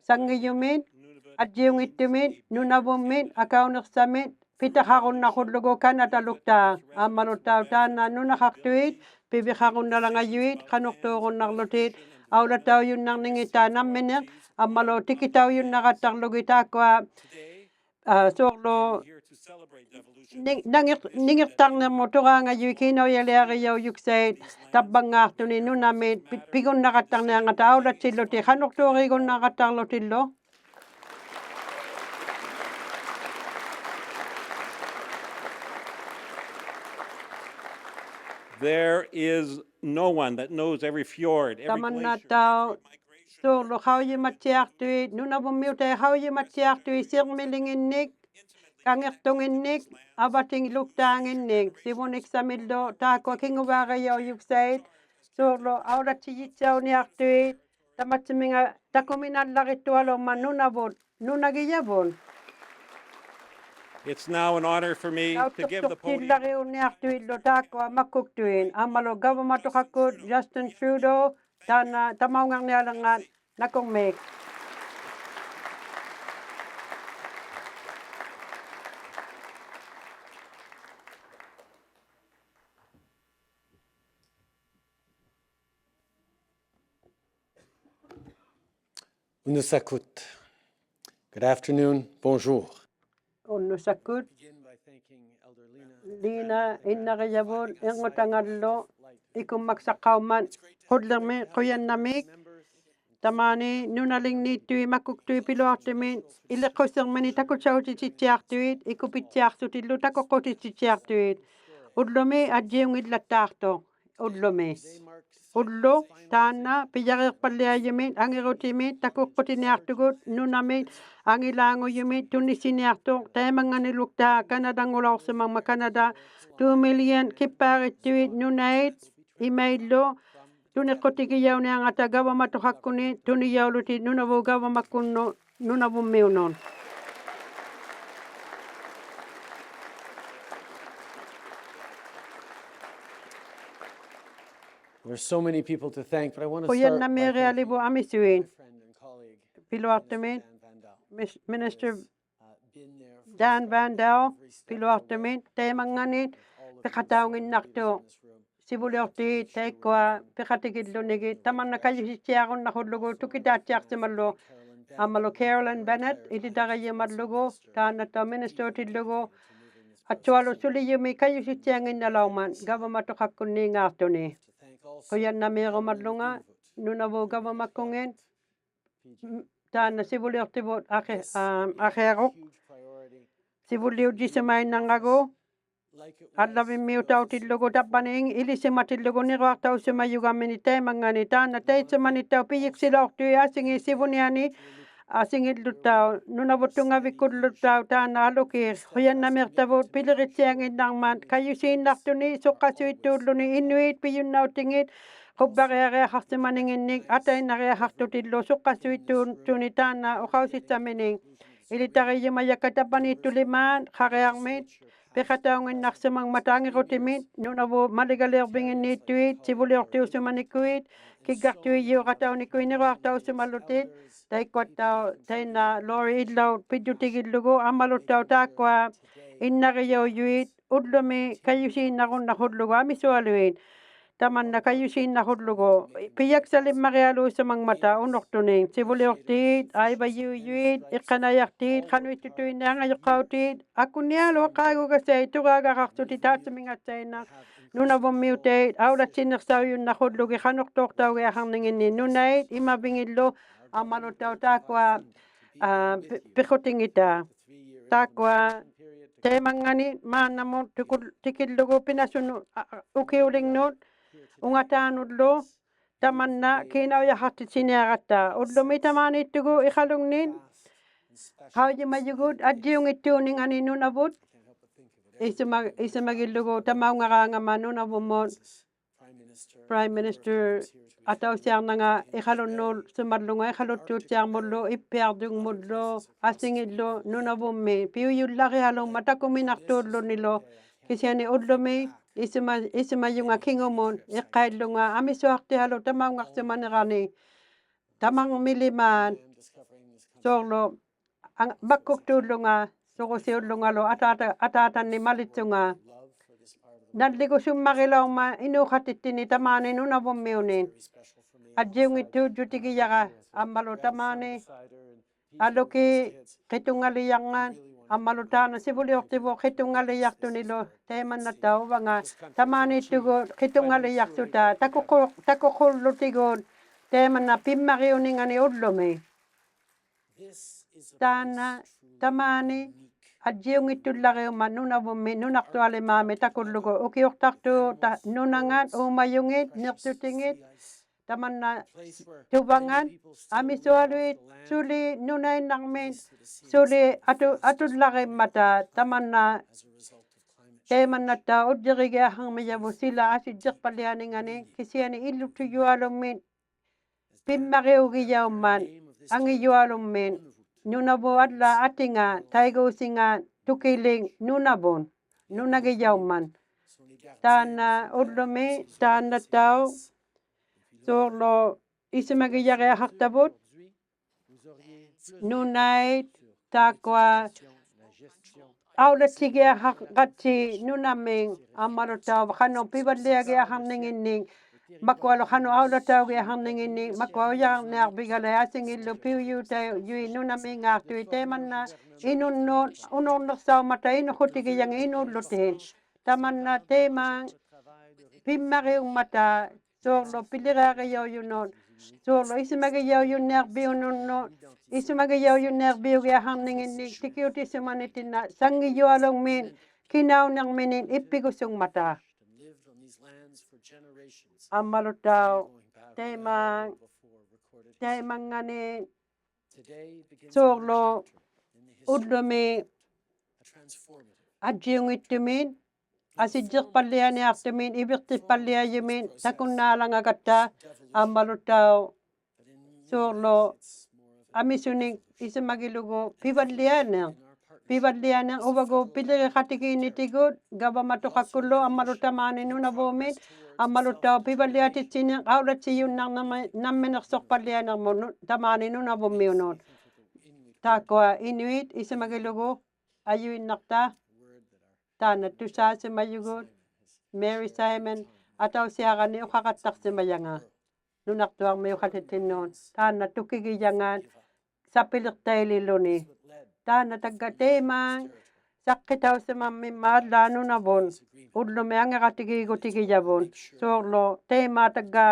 Sanngijumit, ajjiunngittumit, Nunavummit, akauniqsamit, pitaqarunnaqullugu Kanadaluktaaq, ammalutauq taanna nunaqaqtuit, piviqarunnalangajuit, qanuqtuurunnarlutit, aulataujunnaarningit taanna namminiq, ammalu tikitaujunnaqattarlugit taakkua, aa, suurlu ning-, nangir-, ningiqtarnirmut turaangajuit kiinaujaliarijaujuksatit tavvanngaaqtunik nunamit pi-, pigunnaqattarniarngata aulattillutik qanuqtuurigunnaaqattarlutillu. There is no one that knows every fjord, every glacier, tamannattauq every migration route. Suurlu qaujimattiaqtuit, Nunavummiutait qaujimattiaqtuit, sirmilinginnik, kangiqtunginnik, avatiluktaanginnik, sivuniksamillu taakkua kinguvaarijaujuksatit, suurlu aulattijittiauniaqtuit, tamatsuminga takuminallarittualuungmat Nunavut, nunagijavut. It's now an honor for me to give the podium. Tauttuqtuqtillariuniaqtuillu taakkua makkuktuit, ammalu gavamatuqakkut Justin Trudeau, taanna tamaungarnialirngat nakurmiik. Unnusakkut. Good afternoon, bonjour. Unnusakkut. Lina innarijavut irngutangallu ikummaksaqqaummat qullirmi qujannamiik. Tamaani nunalingniittui makkuktuit piluaqtumit iliqqusirmini takusautitittiaqtuit ikupittiaqsutillu takuqqutitittiaqtuit. Ullumi ajjiunngillattaaqtuq. Ullumi. Ullu taanna pijariiqpalliajumit angirutimit takuqqutiniaqtugut nunamit angilaangujumit tunisiniaqtuq taimannganiluktaaq Kanadangulauqsimangmat Kanata two million kippaarittuit nunait imaillu tuniqqutigijauniarngata gavamatuqakkuni tunijaulutit Nunavut gavamakkunnut Nunavummiunut. There's so many people to thank, but I want to start by thanking my friend and colleague, Minister Dan Vandal. Qujannamiirialivuq amisuit. Piluaqtumit Mis-, Minister Dan Vandal, piluaqtumit taimannganit piqataunginnaqtuq. Sivuliuqtiit taikkua piqatigillunigit tamanna kajusittiarunnaqullugu tukitaattiaqsimallu. Ammalu Carolyn Bennett ilitarijumallugu taannattauq minister-utillugu aktualu sulijumi kajusittiannginnalaungmat gavamatuqakkunniingaaqtuni. Qujannamiirumallunga Nunavut gavamakkungit, m-, taanna sivuliuqtivut aqi-, aa, aqiaruq. Sivuliujjisumainnarngagu allavimmiutautillugu tavvani ing-, ilisimatillugu niruaqtausimajugamini taimanngani taanna taitsumanittauq pijiksilauqtui asingi sivuniani asingilluttauq Nunavut Tunngavikkulluttauq taanna alukiiq. Qujannamiiqtavut pilirittiannginnarmat kajusiinnaqtuni suqqasuittuulluni inuit pijunnautingit qubbariariaqaqsimaninginnik atainnariaqaqtutillu suqqasuittuuttuni taanna uqausitsaminik. Ilitarijumajakka tavvaniittulimaat qariarmit piqataunginnaqsimangmata angirutimit Nunavut maligaliurvinginniittuit sivuliuqtiusimanikuit kiggaqtuijiuqataunikuit niruaqtausimalutit taikkuattauq tainna Lori Idlout pijjutigillugu ammaluttauq taakkua innarijaujut ullumi kajusiinnarunnaqullugu amisualuit. Tamanna kajusiinnaqullugu pijaksalimmarialuusimangmata unuqtunik sivuliuqtiit aivajiujut iqqanajaqtiit qanuittutuinnit angajuqqautit akunialuaqaagugasait turaagaqaqsutit taatsumingatsainnaq Nunavummiutait aulattinniqsaujunnaqullugu qanuqtuuqtaugiaqarninginni nunait imavingillu ammaluttauq taakkua, aa, pi-, piqutingita. Taakkua taimanngani maannamut tukul-, tikillugu pinasunut, aa, ukiulingnut ungataanullu tamanna kiinaujaqaqtitsiniaratta. Ullumi tamaaniittugut Iqalungnin qaujimajugut ajjiunngittuuningani nunavut. Isuma, isumagillugu tamaungaraangama Nunavummuun Prime Minister atausiarnanga Iqalunnuusimallunga Iqaluttuuttiarmullu Ippiarjungmullu Asingillu Nunavummi piujullarialungmat takuminaqtuullunilu. Kisiani ullumi isuma, isumajunga kingumut iqqaillunga amisuaqtialuk tamaungaqsimanirani tamangmilimaat suurlu ang-, makkuktuullunga surusiullungalu ataata, ataatanni malitsunga. Nalligusummarilauqmat inuuqatittini tamaani Nunavummiunit. Ajjiunngittuujjutigijara ammalu tamaani aluki qitunngalijanngat ammalu taanna sivuliuqtivuq qitunngalijaqtunilu taimannattauq uvanga tamaaniittugut qitunngalijaqsuta takuqu-, takuqullutigut taimanna pimmariuningani ullumi. Taanna tamaani ajjiunngittullariummat Nunavummi nunaqtualimaami takullugu ukiuqtaqtuuq ta-, nunangat uumajungit niqsutingit tamanna tuvangat amisualuit suli nunainnarmit suli atu-, atullarimmata tamanna taimannattauq ujjirigiaqarmijavut sila asijjiqpallianingani kisiani illutujualummit pimmariugijaummat angijualummit Nunavut allaat atinga taiguusinga tukilik Nunavut nunagijaummat. Taanna ullumi taannattauq suurlu isumagijariaqaqtavut nunait taakkua aulatsigiaqaqti nunamik ammaluttauq qanuq pivalliagiaqarninginnik makualu qanuq aulataugiaqarninginnik makua ujarniarvigalai Asingillu piujuutajui nunamiingaaqtui taimanna inunnut unurniqsaumata inuqutigijangit inuullutit. Tamanna taima pimmariungmata suurlu piliriarijaujunut suurlu isumagijaujunniarviununnut isumagijaujunniarviugiaqarninginnik tikiutisumanittinna sanngijualummit kinaunirminit ippigusungmata. Ammaluttauq taima, taimangani suurlu ullumi ajjiunngittumit asijjiqpallianiaqtumit iviqtiqpalliajumit takunnaalangagatta ammaluttauq suurlu amisunik isumagilugu pivallianiq. Pivallianiq uvagut piliriqatigiinnitigut gavamatuqakkullu ammalu tamaani Nunavummit ammaluttauq pivalliatitsiniq aulatsijunnarnami-, namminiqsuqpallianirmut nu-, tamaani Nunavummiunut. Taakkua Inuit isumagilugu ajuinnaqta taanna tusaasimajugut Mary Simon atausiarani uqaqattaqsimajanga nunaqtuarmiuqatittinnut taanna tukigijangat sapiliqtaililuni. Taanna tagga taima saqqitausimamminma allaat Nunavut ullumi angiqatigiigutigijavut suurlu taima tagga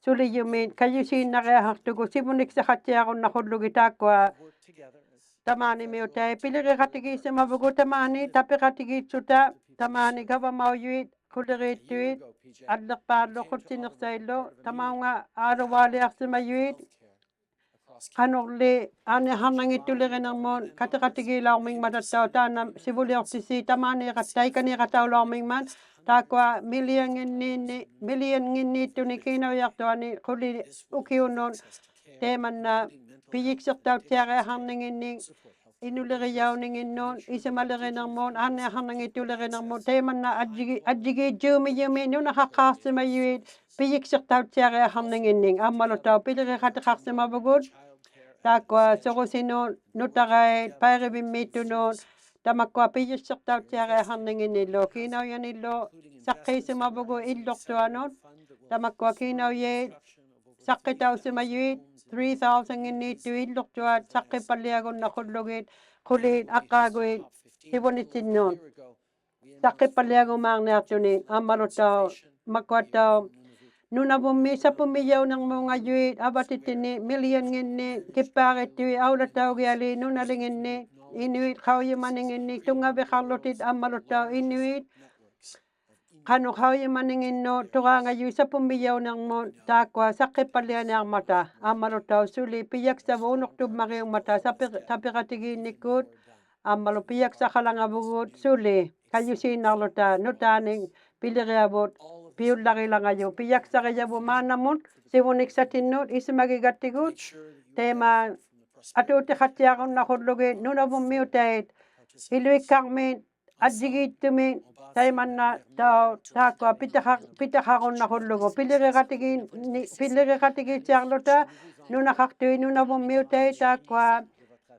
sulijumit kajusiinnariaqaqtugut sivuniksaqattiarunnaqullugit taakkua tamaanimiutait piliriqatigiisimavugut tamaani tapiqatigiitsuta tamaani gavamaujuit quliriittuit alliqpaallu qutsiniqsaillu tamaunga aaluvaaliaqsimajuit qanurli aanniaqarnanngittulirinirmut katiqatigiilaurmingmatattauq taanna sivuliuqtisi tamaaniiqat taikaniiqataulaurmingmat taakkua million-nginniinni million-nginniittuni kiinaujaqtuani quli ukiunut taimanna pijiksiqtauttiariaqarninginnik inulirijauningin-, inulirijauningin-, isumalirinirmut aanniaqarnanngittulirinirmut taimanna ajjigi-, ajjigiijjuumijumi nunaqaqqaaqsimajuit pijiksiqtauttiariaqarninginnik ammaluttauq piliriqatiqaqsimavugut taakkua surusinut nutarait pairivimmiittunut tamakkua pijiksiqtauttiariaqarninginnillu kiinaujanillu saqqiisimavugut illuqtuanut tamakkua kiinaujait saqqitausimajuit three thousand-nginniittut illuqtuat saqqippalliagunnaqullugit quliit aqqaaguit sivunittinnut saqqippalliagumaarniaqtunit ammaluttauq makuattauq Nunavummi sapummijaunirmuungajuit avatittinni million-nginni kippaariittuit aulataugiali nunalinginni Inuit qaujimaninginni tunngaviqarlutit ammaluttauq Inuit qanuq qaujimaninginnut turaangajut sapummijaunirmut taakkua saqqippallianiarmata, ammalutauq suli pijaksavut unuqtummariungmata sapi-, tapiqatigiinnikkut, ammalu pijaksaqalangavugut suli kajusiinnarluta nutaanik piliriavut piullarilangajut pijaksarijavut maannamut sivuniksatinnut isumagigattigut, taima atuutiqattiarunnaqhullugit Nunavummiutait iluikkarmit ajjigiittumit taimannatauq taakkua pitaqa-, pitaqarunnaqhullugu piliriqatigiinni-, piliriqatigiittiarluta nunaqaqtuit Nunavummiutait taakkua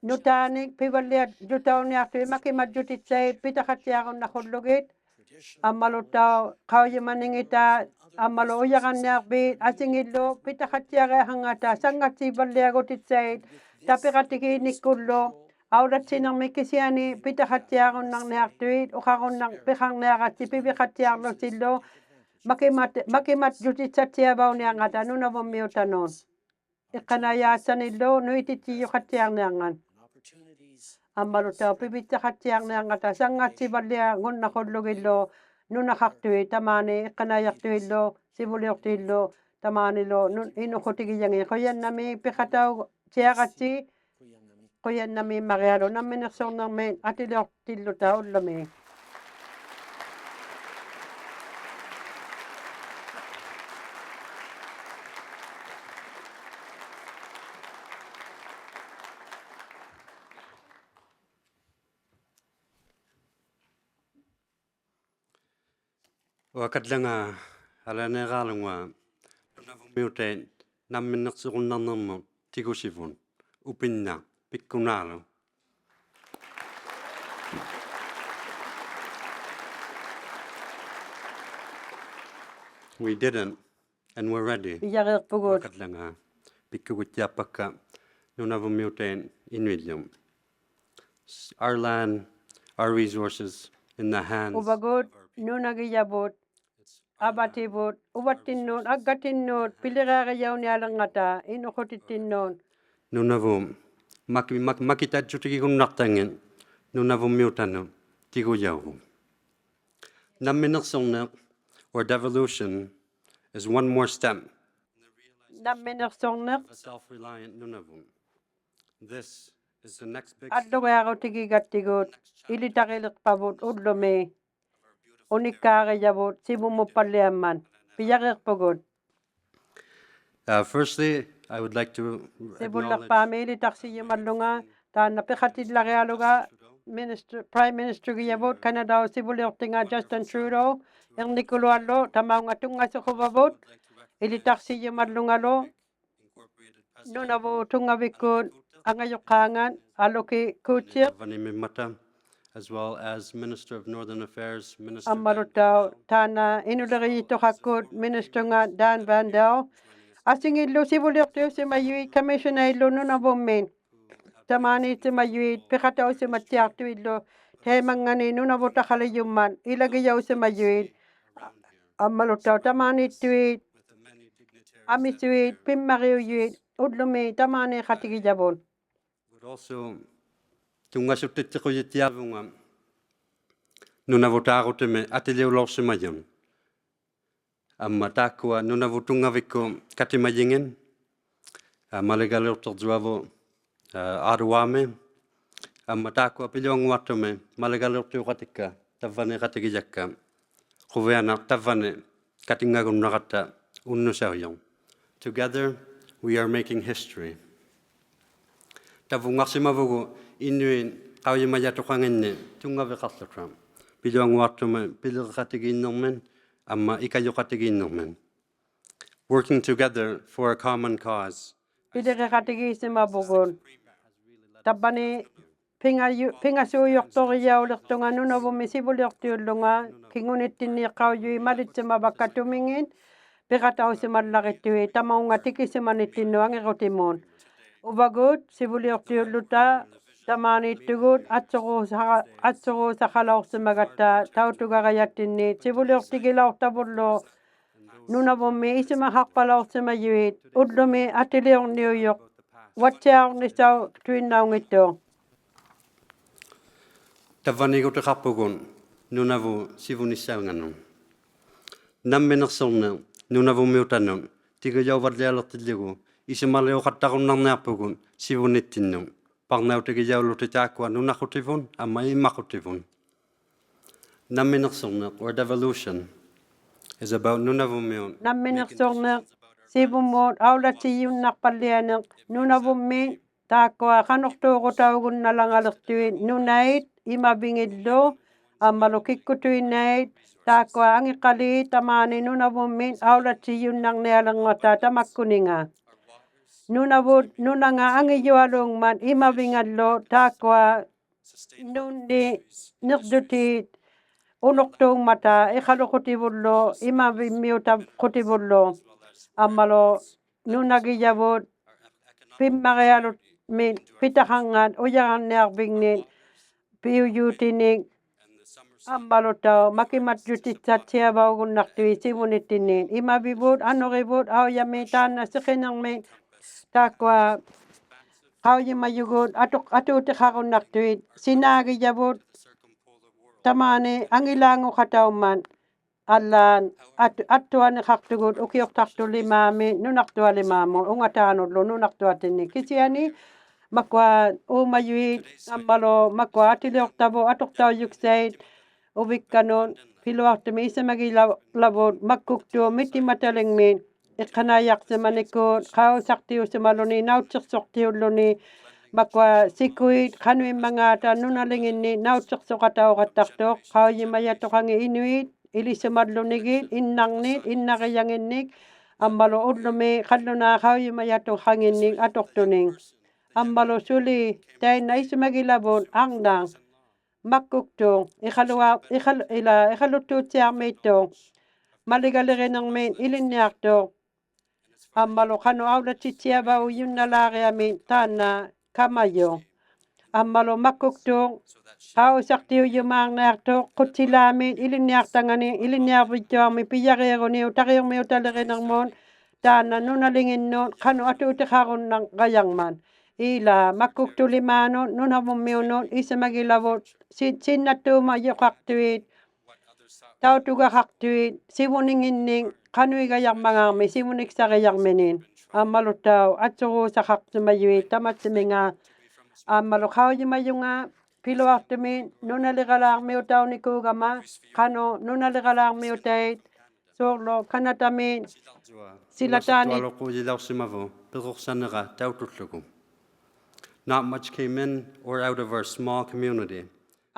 nutaanik pivalliajjutauniaqtuit makimajjutitsait pitaqattiarunnaqhullugit, ammalutauq qaujimaningita, ammalu ujaranniarvit asingillu pitaqattiariaqanngata sanngatsivalliagutitsait tapiqatigiinnikkullu, aulattinirmit kisiani pitaqattiarunnarniaqtuit uqarunnar-, piqarniaratsi piviqattiarlutillu makimat-, makimajjutitsattiavauniarngata Nunavummiutanut. Iqqanaijaatsanillu nuitittijuqattiarniarngat. Ammalutauq pivitsaqattiarniarngata sanngatsivalliagunnaqullugillu nunaqaqtuit tamaani iqqanaijaqtuillu sivuliuqtuillu tamaanilu nun-, inuqutigijangit. Qujannamiik piqatautiaratsi, qujannamiik Marialu namminiqsurnirmit atiliuqtilluta ullumi. Uakallanga alianaiqalunnguaq Nunavummiutait namminiqsurunnarnirmut tigusivut, upinnaq pikkunaalu. We did it, and we're ready. Pijariiqpugut. Uakallanga pikkuguttiaqpakka Nunavummiutait inuillu. Our land, our resources in the hands. Uvagut nunagijavut, avativut, uvattinnut, aggatinnut piliriarijaunialirngata inuqutittinnut. Nunavut maki-, mak-, makitajjutigigunnaqtanngit Nunavummiutanut tigujaugut. Namminiqsurniq or devolution is one more step. Namminiqsurniq. Of a self-reliant Nunavut. This is the next big step. Allugiarutigigattigut ilitarilirpavut ullumi unikkaarijavut sivummuppalliammat. Pijariiqpugut. Uh, firstly, I would like to acknowledge Sivulliqpaami ilitaqsijumallunga taanna piqatillarialuga Minister, Prime Ministergijavut Kanataup sivuliuqtinga Justin Trudeau irnikuluallu tamaunga tunngasuquvavut ilitaqsijumallungalu Nunavut Tunngavikkut angajuqqaangat Aluki Couture, Tavvani Mimmata, as well as Minister of Northern Affairs, Minister Dan Ammalutauq Vandal. Taanna inulirijituqakkut ministernga Dan Vandal. Asingillu sivuliuqtiusimajuit commissionerillu Nunavummit. Tamaaniittimajuit piqatausimattiaqtuillu taimangani Nunavutaqalijummat ilagijausimajuit. Ammalutauq tamaaniittuit amisuit pimmariujuit ullumi tamaaniiqatigijavut. Would also tunngasuttittiqujittiarvunga Nunavut Taaqutimit atiliulauqsimajut. Amma taakkua Nunavut Tunngavikkut katimajingit, aa, maligaliuqtirjuavut, aa, Ottawa-mi, amma taakkua piluannguaqtumit maligaliuqtiuqatikka tavvaniiqatigijakka. Quvianaq tavvani katingngagunnaratta unnusaujuq. Together, we are making history. Tavvunngaqsimavugut inuit qaujimajatuqanginnik tunngaviqaqłuta piluannguaqtumit piliriqatigiinnirmit amma ikajuqatigiinnirmit. Working together for a common cause. Piliriqatigiisimavugut. Tavvani pingaju-, pingasuujuqturijauliqtunga Nunavummi sivuliuqtiullunga kingunittinniiqaujuit malitsimavakka tumingit piqatausimallarittuit tamaunga tikisimanittinnut angirutimut. Uvagut sivuliuqtiulluta tamaaniittugut atsuruusa-, atsuruusaqalauqsimagatta tautugarajattinni sivuliuqtigilauqtavullu Nunavummi isumaqaqpalauqsimajuit ullumi atiliurniujuq uvattiaurnisauqtuinnaunngittuq. Tavvanigutiqaqpugut Nunavut sivunissalnganut. Namminiqsurniq nunavummiutanut tigujauvallialiqtillugu isumaliuqattarunnarniaqpugut sivunittinnut. Parnautigijaulutik taakkua nunaqutivut amma immaqutivut. Namminiqsurniq or devolution is about nunavummiut. Namminiqsurniq sivumut aulatsijunnaqpallianiq nunavummi taakkua qanuqtuurutaugunnalangaliqtuit nunait imavingillu ammalu kikkutuinnait taakkua angiqaliit tamaani nunavummit aulatsijunnarnialirmata tamakkuninga. Nunavut nunanga angijualuungmat imavingallu taakkua nunni nirjutit unuqtuungmata iqaluqutivullu imavimmiutaqutivullu ammalu nunagijavut pimmarialutmit pitaqarngat ujaranniarvingnit piujuutinik ammalutauq makimatjutitsattiavaugunnaqtuit sivunittinnit. Imavivut anurivut aujami taanna siqinirmit taakkua qaujimajugut atuutiqarunnaqtuit sinaagijavut tamaani angilaanguqataummat allaat attuaniqaqtugut ukiuqtaqtulimaami nunaqtualimaamut ungataanullu nunaqtuattinni kisiani makua uumajuit ammalu makua atiliuqtavut atuqtaujuksait uvikkanut piluaqtumi isumagilavut makkuktuq mitimatalingmit iqqanaijaqsimanikut qausaqtiusimalluni nauttiqsuqtiulluni makua sikuit qanuimmangaata nunalinginni nauttiqsuqatauqattaqtuq qaujimajatuqangit inuit ilisimallunigit innarnit innarijanginnik ammalu ullumi qallunaa qaujimajatuqanginnik atuqtunik ammalu suli tainna isumagilavut arnaq makkuktuq iqalua iqal ila iqaluttuutsiarmiittuq maligalirinirmit ilinniaqtuq ammalu qanuq aulatsitsiavaujunnallaariamit taanna kamajuq ammalu makkuktuq qausaqtiujumaarniaqtuq qutsilaamit ilinniaqtangani ilinniarvittuarmi pijariiruniuq tariurmiutalirinirmut taanna nunalinginnut qanuq atuutiqarunnarajarmat ila makkuktulimaanut nunavummiunut isumagilavut sinnattuumajuqaqtuit tautugaqaqtuit sivuninginnik qanuigajarmangaarmi sivuniksarijarminit ammalutauq atsuruusaqaqsimajuit tamatsuminga ammalu qaujimajunga piluaqtumi nunaliralaarmiutaunikuugama qanuq nunaliralaarmiutait suurlu kanatami silataani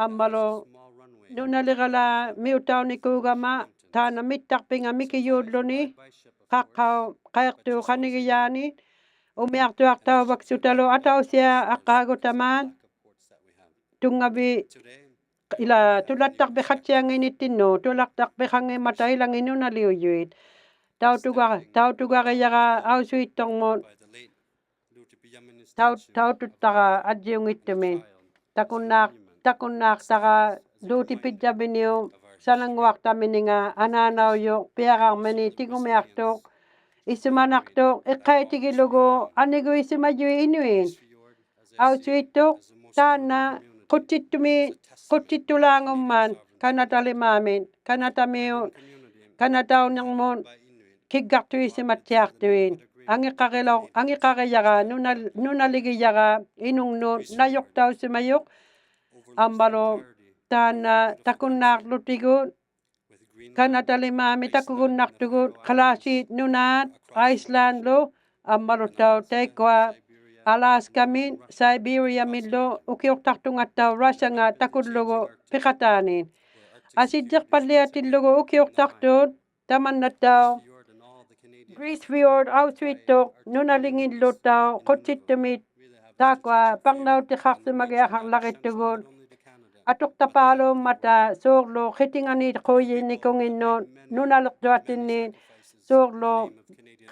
ammalu nunaliralaarmiutaunikuugama taanna mittaqpinga mikijuulluni qaqqaup qaiqtuup qanigijaani umiaqtuaqtauvaksutalu atausiaq aqqaagutamaat tunngavit ila tulattaqpiqattianginittinnut tulattaqpiqanngimmata ilangit nunaliujuit tautugarijara ausuitturmut taututtara ajjiunngittumit takunnaaqtara luutipijjaviniup sanannguaqtamininga anaanaujuq piararmini tigumiaqtuq isumanaqtuq iqqaitigilugu aniguisimajuit inuit ausuittuq taanna qutsittumi qutsittulaangummat kanatalimaamit kanatamiut kanataunirmut kiggaqtuisimattiaqtuit angiqarijara nunaligijara inungnut najuqtausimajuq ammalu taanna takunnaaqłutigu kanatalimaami takugunnaqtugut kalaallit nunaat Icelandlu ammalutauq taikkua Alaskamit Siberiamillu ukiuqtaqtungattauq Russianga takullugu piqataanit asijjiqpalliatillugu ukiuqtaqtut tamannattauq Grise Fiord ausuittuq nunalingilluttauq qutsittumit taakkua parnautiqaqsimagiaqaqlarittugut atuqtapaaluummata suurlu qitinganiquujinikunginnut nunaliqtuattinnit suurlu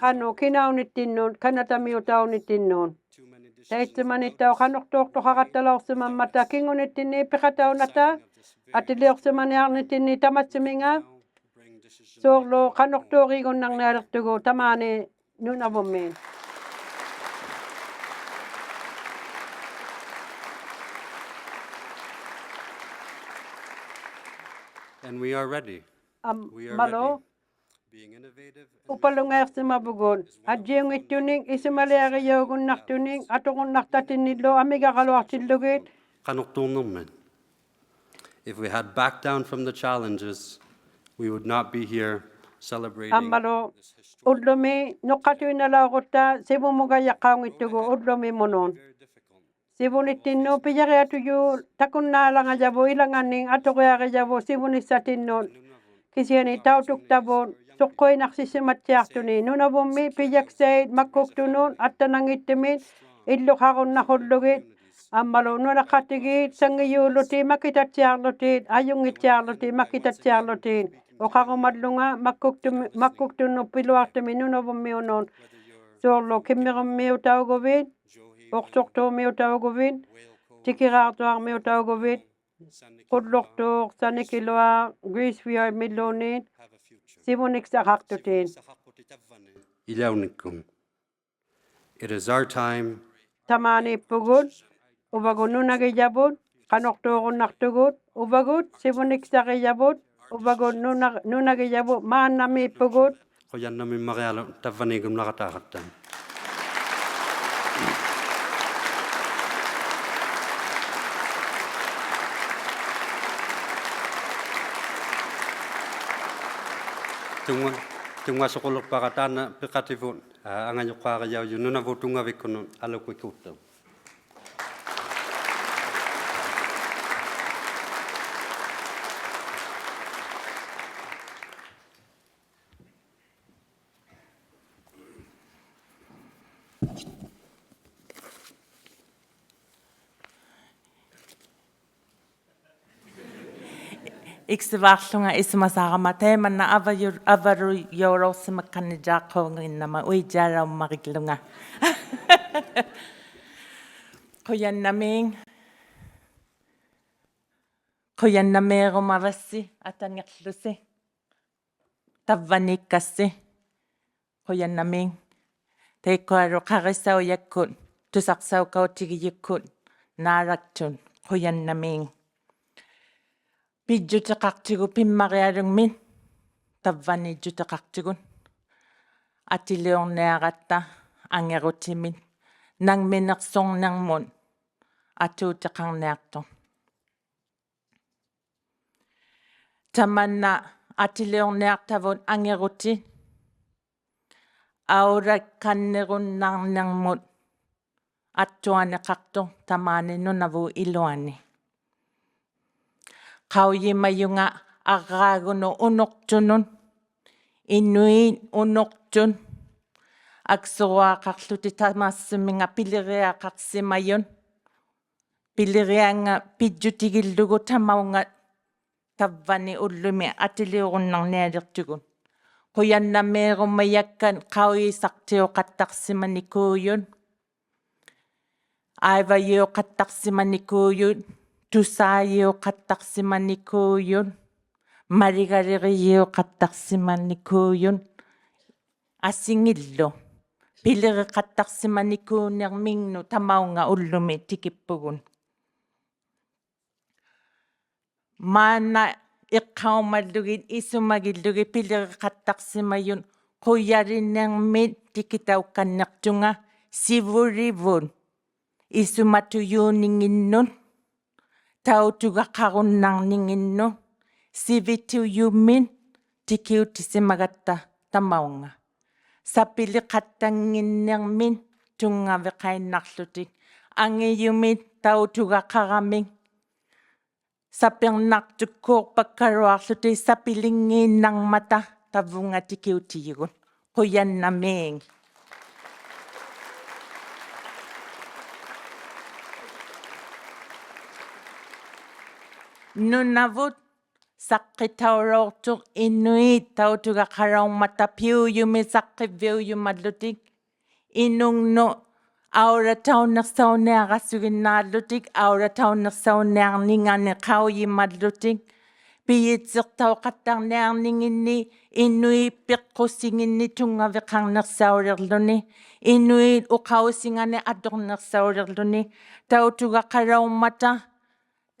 qanuq kinaunittinnut kanatamiutaunittinnut taitsumanittauq qanuqtuuqtuqaqattalauqsimammata kingunittinnit piqataunata atiliuqsimaniarnittinnit tamatsuminga suurlu qanuqtuurigunnarnialiqtugut tamaani nunavummi. And we are ready. Ammalu Upalungaiqsimavugut ajjiunngittunik isumaliarijaugunnaqtunik aturunnaqtatinnillu amigaraluaqtillugit. Qanuqtuurnirmik. If we had backed down from the challenges, we would not be here celebrating. Ammalu ullumi nuqqatuinnalaurutta sivumugajaqqaunngittugut ullumi munun. Sivunittinnut pijariatujuuq takunnaalangajavut ilangani aturiarijavut sivunissatinnut. Kisiani tautuktavut suqquinaqsisimattiaqtuni Nunavummi pijaksait makkuktunut attananngittumit illuqarunnaqullugit. Ammalu nunaqatigiit sanngijuullutit makitattiarlutit ajunngittiarlutit makitattiarlutit. Uqarumallunga makkuktum-, makkuktunut piluaqtumit Nunavummiunut. Suurlu Kimmirummiutauguvit, Uqsuqtuumiutauguvit, Tikiraaqtuarmiutauguvit, Qulluqtuuq, Sanikiluaq, Grise Fiordmilluunniit, sivuniksaqaqtutit. Ilaunikkum. It is our time. Tamaaniippugut, uvagut nunagijavut, qanuqtuurunnaqtugut, uvagut sivuniksarijavut, uvagut nuna-, nunagijavut, maannamiippugut. Qujannamiimmarialu tavvaniigumnaqataaqatta. Tunnga-, tunngasuquliqpara taanna piqativut, aa, angajuqqaarijaujut Nunavut Tunngavikkunut Aluki Kuuttauq. Iksivaaqłunga isumasaarama taimanna avaju-, avalujaulauqsimakkannijaaqquunnginnama uijaalaummarillunga. Qujannamiik. Qujannamiirumavassi atangiqłusi. Tavvaniikkassi. Qujannamiik. Taikkualu qarisaujakkut, tusaqsaukautigijukkut, naalaktut, qujannamiik. Pijjutiqaqtugut pimmarialungmit, tavvaniijjutiqaqtugut, atiliurniaratta angirutimit, nangminiqsurnirmut, atuutiqarniaqtuq. Tamanna atiliurniaqtavut angirutit, aulakkannirunnarnirmut attuaniqaqtuq tamaani Nunavut iluani. Qaujimajunga arraagunut unuqtunut, inuit unuqtut, aksuruaqaqłutik tamassuminga piliriaqaqsimajut, pilirianga pijjutigillugu tamaunga tavvani ullumi atiliurunnarnialiqtugut. Qujannamiirumajakkat qaujisaqtiuqattaqsimanikuujut, aivajiuqattaqsimanikuujut, tusaajiuqattaqsimanikuujut, maligalirijiuqattaqsimanikuujut, asingillu piliriqattaqsimanikuunirmingnut tamaunga ullumi tikippugut. Maanna iqqaumallugit isumagillugit piliriqattaqsimajut qujalinirmit tikitaukkanniqtunga sivulivut isumatujuuninginnut, tautugaqarunnarninginnut, sivitujumit tikiutisimagatta tamaunga. Sapiliqattannginnirmit tunngaviqainnaqłutik, angijumit tautugaqaramik, sapirnaqtukkuuqpakkaluaqłutik sapilinngiinnarmata tavvunga tikiutijugut. Qujannamiik. Nunavut saqqitaulauqtuq inuit tautugaqalaungmata piujumit saqqivviujumallutik, inungnut aulatauniqsauniarasuginnaallutik, aulatauniqsauniarningani qaujimallutik, pijitsiqtauqattarniarninginni, inuit piqqusinginni tunngaviqarniqsaulirluni, inuit uqausingani aturniqsaulirluni, tautugaqalaungmata,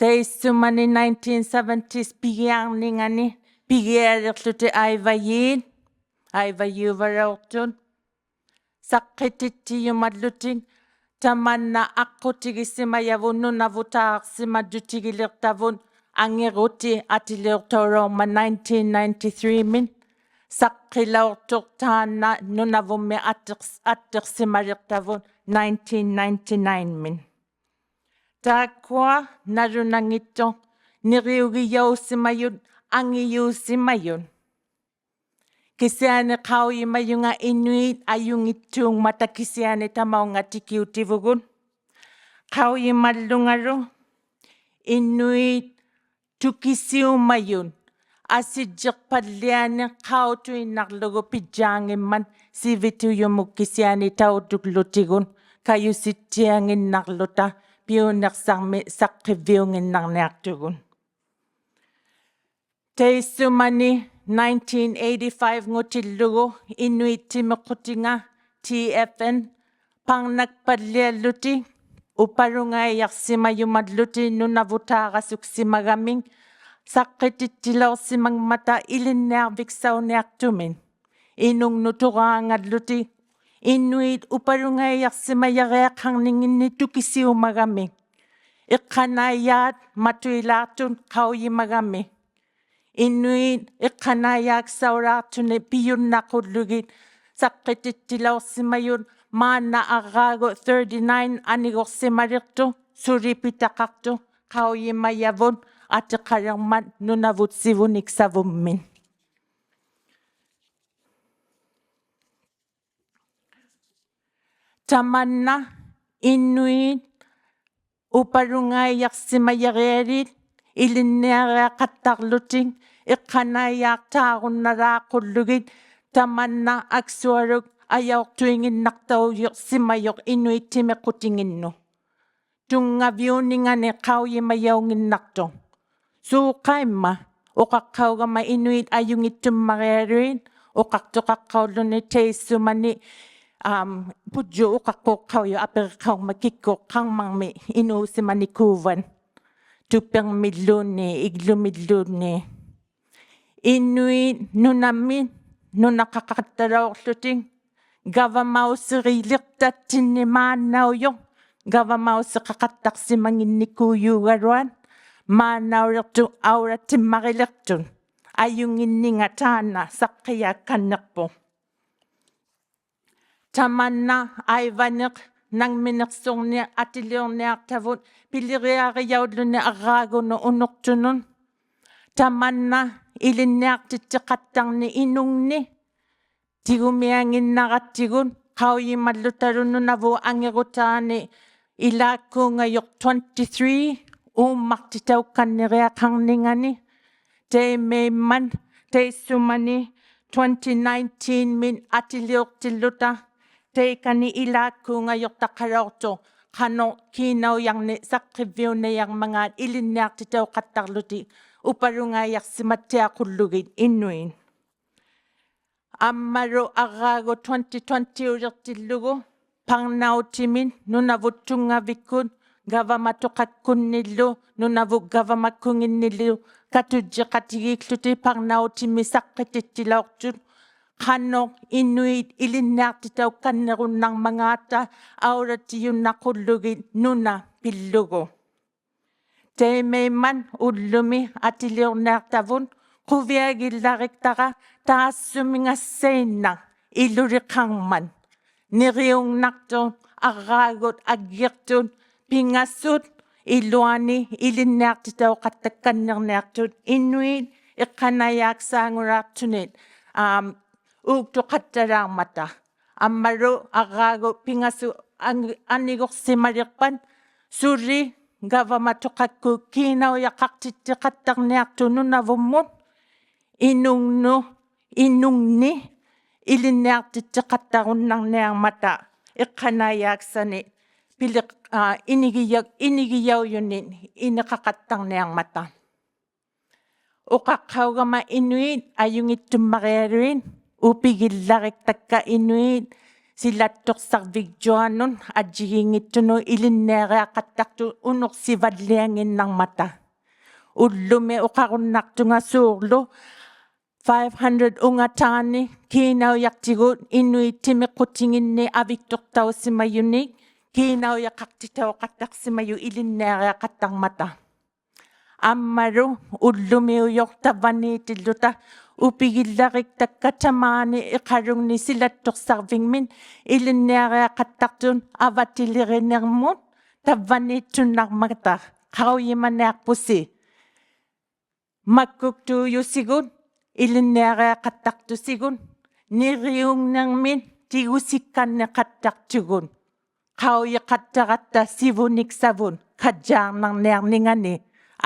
taissumani nineteen seventies pigiarningani, pigialiqłutik aivajiit, aivajiuvalauqtut. Saqqitittiyumallutik tamanna aqqutigisimajavut nunavutaaqsimajutigiliqtavut angiruti atiliuqtaulauqmat nineteen ninety-three-mit. Saqqilauqtuq taanna Nunavummi attiq-, attiqsimaliqtavut nineteen ninety-nine-mit. Taakkua nalunanngittuq niriugijausimajut angijuusimajut. Kisiani qaujimajunga inuit ajunngittuungmata kisiani tamaunga tikiutivugut. Qaujimallungalu inuit tukisiumajut asijjiqpalliani qautuinnarlugu pijjaangimmat sivitujumut kisiani tautuklutigut kajusittianginnarluta piuniqsammi saqqiviunginnarniaqtugut. Taissumani nineteen eighty-five-ngutillugu inuit timiqutinga T F N parnakpalliallutik upalungaijaqsimajumallutik nunavutaarasuksimagammik saqqitittilauqsimangmata ilinniarviksauniaqtumik. Inungnut turaangallutik inuit upalungaijaqsimajariaqarninginni tukisiumagamik. Iqqanaijaat matuilaaqtut qaujimagami. Inuit iqqanaijaaksaulaaqtunik pijunnaqullugit saqqitittilauqsimajut maanna arraagu thirty-nine aniguqsimaliqtuq suli pitaqaqtuq qaujimajavut atiqalirmat Nunavut Sivuniksavummi. Tamanna inuit upalungaijaqsimajarialit ilinniariaqattarlutik iqqanaijaaqtaarunnalaaqullugit tamanna aksualuk ajauqtuinginnaqtaujuqsimajuq inuit timiqutinginnut. Tunngaviuningani qaujimajaunginnaqtuq. Suuqaimma uqaqqaugama inuit ajunngittummarialuit uqaqtuqaqqaulluni taissumani, am, pujju uqaqquuqqaujuq apiriqaugma kikkut qarmarmi inuusimanikuuvat tupirmilluunniit iglumilluunniit. Inuit nunami nunaqaqattalauqłutik gavamausiriliqtattinni maannaujuq gavamausiqaqattaqsimanginnikuujuugaluat maannauliqtut aulattimmariliqtut. Ajunnginninga taanna saqqijaakkanniqpuq. Tamanna aivaniq nangminiqsurni atiliurniaqtavut piliriarijaulluni arraagunut unuqtunut. Tamanna ilinniaqtittiqattarni inungni tigumianginnarattigut qaujimallutalu Nunavut angirutaani ilaakkuungajuq twenty-three uummaqtitaukanniriaqarningani. Taimaimmat taissumani twenty nineteen-mit atiliuqtilluta taikani ilaakkuungajuqtaqalauqtuq qanuq kiinaujarni saqqiviunajarmangaat ilinniaqtitauqattarlutik upalungaijaqsimattiaqullugit inuit. Ammalu arraagu twenty twenty-uliqtillugu parnautimit Nunavut Tunngavikkut gavamatuqakkunnillu Nunavut gavamakkunginnillu katujjiqatigiikłutik parnautimit saqqitittilauqtut qanuq inuit ilinniaqtitaukannirunnarmangaata aulatijunnaqullugit nuna pillugu. Taimaimmat ullumi atiliurniaqtavut quviagillariktara taassumingassainnaq iluliqarmat. Niriungnaqtuq arraagut aggiqtut pingasut iluani ilinniaqtitauqattakkannirniaqtut inuit iqqanaijaaksaangulaaqtunit, am, uuktuqattalaarmata. Ammalu arraagu pingasut ang-, aniguqsimaliqpat suli gavamatuqakkut kiinaujaqaqtittiqattarniaqtut Nunavummut inungnu, inungni ilinniaqtittiqattarunnarniarmata iqqanaijaaksani piliq-, aa, inigija-, inigijaujunit iniqaqattarniarmata. Uqaqqaugama inuit ajunngittummarialuit upigillariktakka inuit silattuqsarvigjuanut ajjigiinngittunut ilinniariaqattaqtut unuqsivallianginnarmata. Ullumi uqarunnaqtunga suurlu five hundred ungataani kiinaujaqtigut inuit timiqutinginni aviktuqtausimajunik kiinaujaqaqtitauqattaqsimajuq ilinniariaqattarmata. Ammalu ullumiujuq tavvaniitilluta upigillariktakka tamaani Iqalungni silattuqsarvingmit ilinniariaqattaqtut avatilirinirmut tavvaniittunnarmata qaujimaniaqpusi. Makkuktuujusigut ilinniariaqattaqtusigut niriungnirmit tigusikkanniqattaqtugut. Qaujiqattaratta sivuniksavut kajjaarnarniarningani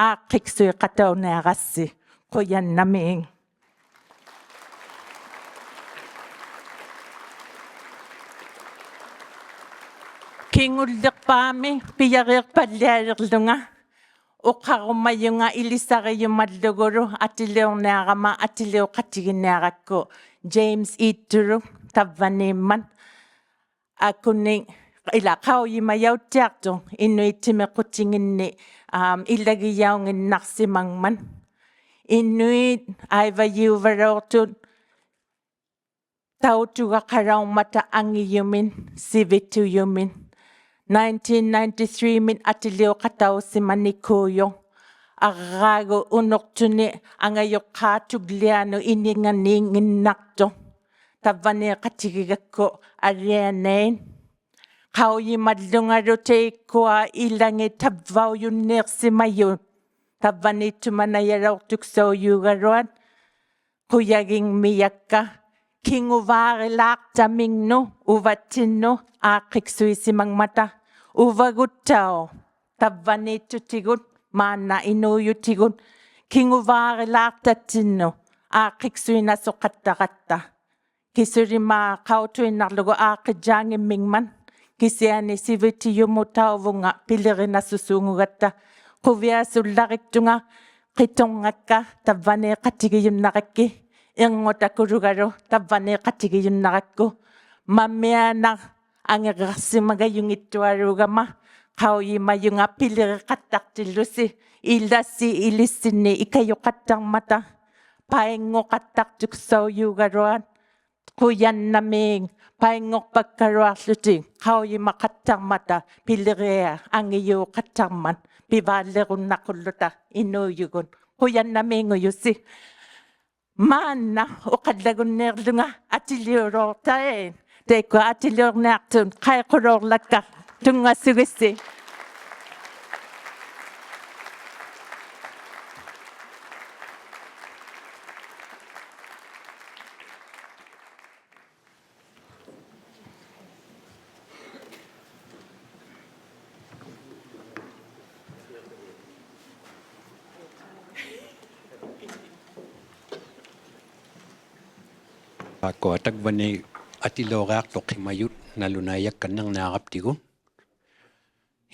aaqqiqsuiqatauniarassi. Qujannamiik. Kingulliqpaami pijariiqpalliarirlunga uqarumajunga ilisarijumallugulu atiliurniarama atiliuqatiginiarakku James Iittuluk tavvaniimmat. Akuni ila qaujimajauttiaqtuq inuit timiqutinginni, am, ilagijaunginnaqsimangmat. Inuit aivajiuvalauqtut tautugaqalaungmata angijumit sivitujumit. Nineteen ninety-three-mit atiliuqatausimanikuujuq. Arraagu unuqtuni angajuqqaatuglianut ininganiinginnaqtuq. Tavvaniiqatigigakku alianait. Qaujimallungalu taikkua ilangit tavvaujunniiqsimajut. Tavvaniittumanajalauqtuksaujugaluat qujagingmijakka. Kinguvaarilaaqtamingnut uvattinnut aaqqiqsuisimangmata. Uvaguttauq tavvaniittutigut maanna inuujutigut kinguvaarilaaqtattinnut aaqqiqsuinasuqattaratta. Kisulimaaqautuinnarlugu aaqqijjaangimmingmat, kisiani sivitijumut tauvunga pilirinasusuungugatta. Quviasullariqtunga qitunngakka tavvaniiqatigijunnarakkit, irngutakulugalu tavvaniiqatigijunnarakku. Mamianaq angirraqsimagajunngittualuugama qaujimajunga piliriqattaqtillusi ilasi ilissinni ikajuqattarmata. Painnguqattaqtuksaujugaluat. Qujannamiik, painnguqpakkaluaqłutik qaujimaqattarmata piliriaq angijuuqattarmat pivaallirunnaqulluta inuujugut. Qujannamiingujusi. Maanna uqallagunniirlunga atiliulauqtait. Taikkua atiliurniaqtut qaiqulaurlakka. Tunngasugitsi. Taakkua tagvani atiliuriaqtuqhimajut nalunaijakkannirniaraptigu.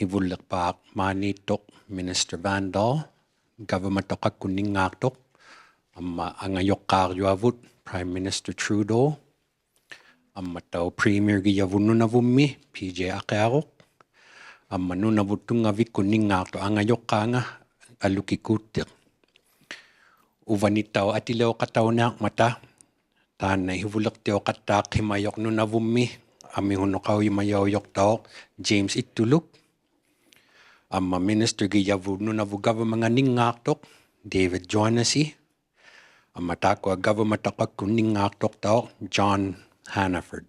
Hivulliqpaaq maaniittuq Minister Vandal, gavamatuqakkunninngaaqtuq, amma angajuqqaarjuavut Prime Minister Trudeau, ammattauq Premier-gijavut Nunavummi P J Aqiaruq, amma Nunavut Tunngavikkunninngaaqtuq angajuqqaanga Aluki Kuuttiq. Uvanittauq atiliuqatauniarmata, taanna hivulliqtiuqattaaqhimajuq Nunavummi amihunut qaujimajaujuqtauq James Ittuluk, amma Minister-gijavut Nunavut gavamanganinngaaqtuq David Juanasi, amma taakkua gavamatuqakkunninngaaqtuqtauq John Hannaford.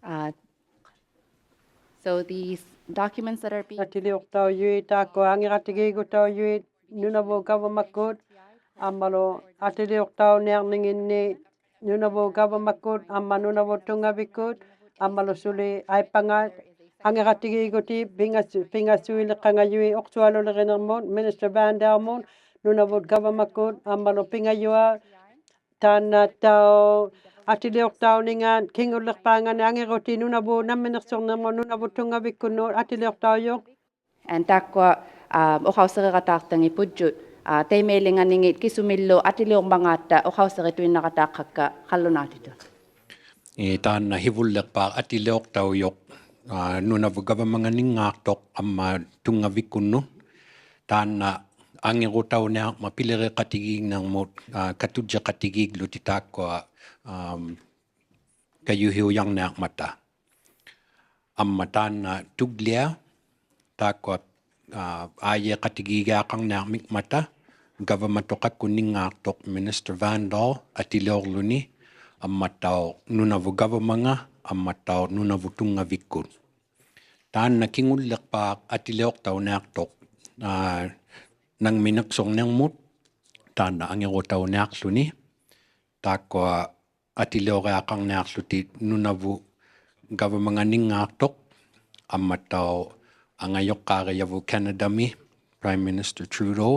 Uh, so these documents that are being Atiliuqtaujuit taakkua angiqatigiigutaujuit Nunavut gavamakkut, ammalu atiliuqtauniarninginni Nunavut gavamakkut, amma Nunavut Tunngavikkut, ammalu suli aippanga angiqatigiiguti pingas-, pingasuiliqqangajuit uqsualulirinirmut, Minister Vandal-mut, Nunavut gavamakkut, ammalu pingajua, taannattauq atiliuqtauninga kingulliqpaangani angiruti Nunavut namminiqsurnirmut Nunavut Tunngavikkunnut atiliuqtaujuq. And taakkua, uh, uqausiriqataaqtangit pujjut, uh, taimailinganingit kisumillu atiliurmangaatta uqausirituinnaqataaqhakka qallunaatitut. Ii, taanna hivulliqpaaq atiliuqtaujuq, uh, Nunavut gavamanganinngaaqtuq amma Tunngavikkunnut. Taanna angiqutauniarmat piliriqatigiingnirmut, aa, katujjiqatigiiglutik taakkua, am, kajuhiujarniarmata. Amma taanna tuglia, taakkua, aa, aajiiqatigiigiaqarniarmikmata, gavamatuqakkuninngaaqtuq Minister Vandal atiliurluni, ammattauq Nunavut gavamanga, ammattauq Nunavut Tunngavikkut. Taanna kingulliqpaaq atiliuqtauniaqtuq, aa, nangminiqsurnirmut, taanna angiqutauniaqłuni, taakkua atiliuriaqarniaqłutik Nunavut gavamanganingaaqtuq, ammattauq angajuqqaarijavut Canadami, Prime Minister Trudeau,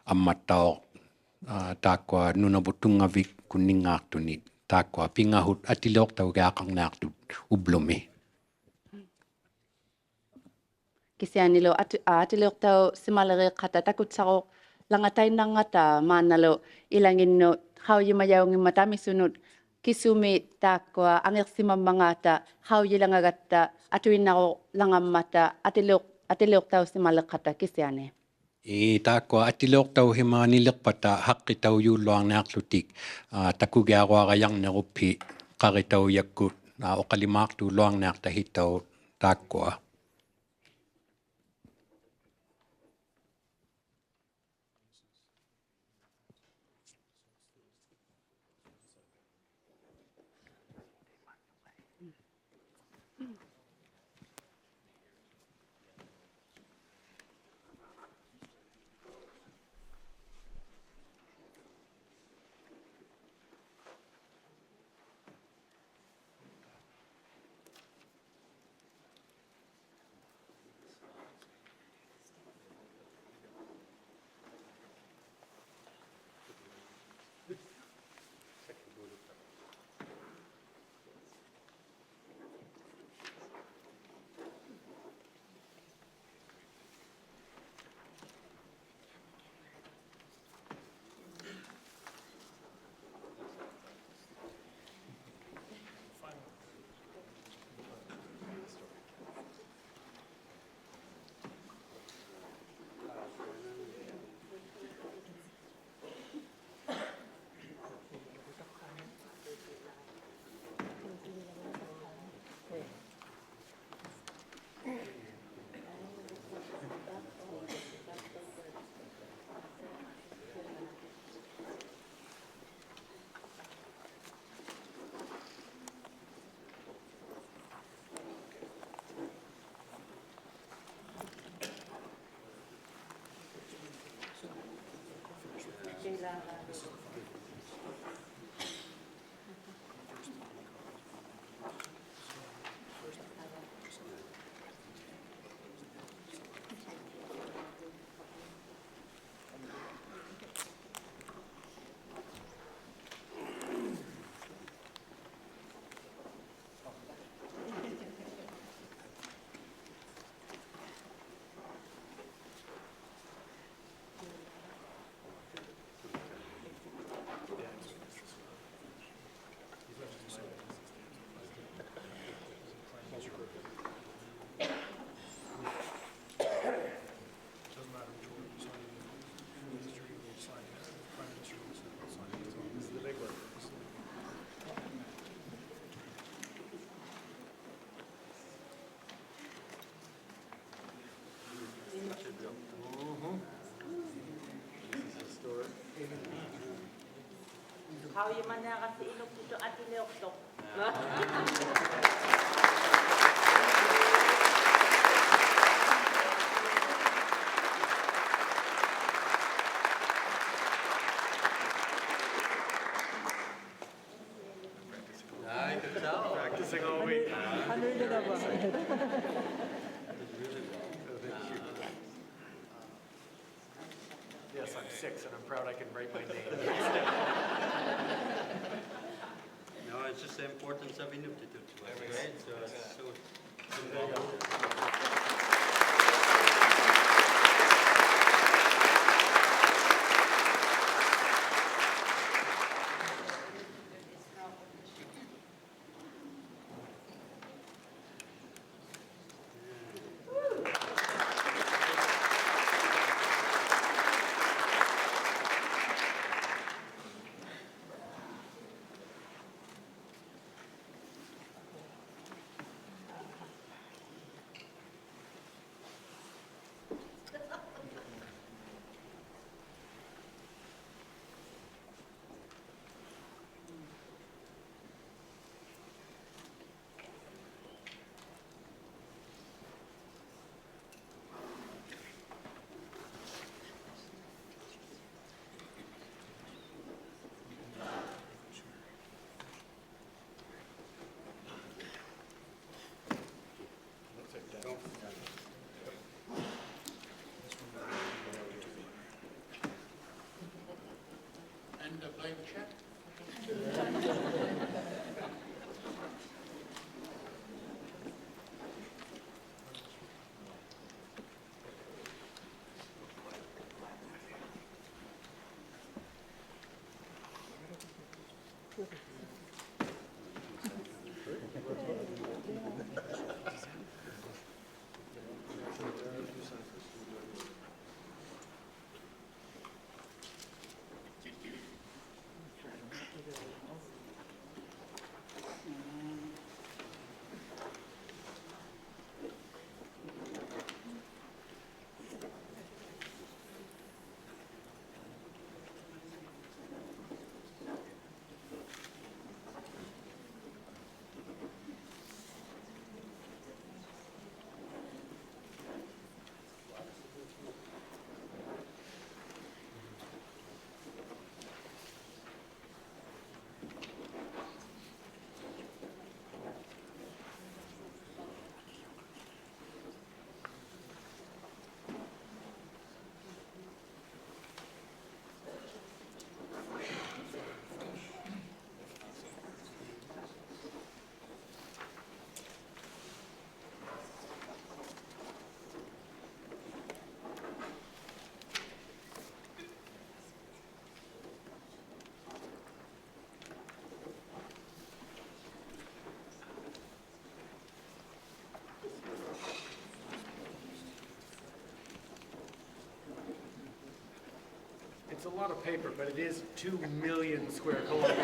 ammattauq, aa, taakkua Nunavut Tunngavikkunninngaaqtunik, taakkua pingahut atiliuqtaugiaqarniaqtut ublumi. Kisianilu ati-, aa, atiliuqtausimaliriiqhata takutsaruqlangatainnarngata maannalu ilanginnut qaujimajaunngimmat amisunut kisumi taakkua angiqsimammangaata qaujilangagatta atuinnaruqlangammata atiliuq-, atiliuqtausimaliqhata kisiani. Ii, taakkua atiliuqtauhimaniliqpata haqqitaujulluarniaqłutik, aa, takugiaruarajarnirupphi qaritaujakkut, aa, uqalimaaqtuuluarniaqtahitaut taakkua. Qaujimaniarasi inuktutut atiliuqtuq. I could tell. Practicing all week. Yes, I'm six, and I'm proud I can write my name. No, it's just the importance of inuktitut, right? So it's so It's a lot of paper, but it is two million square kilometers.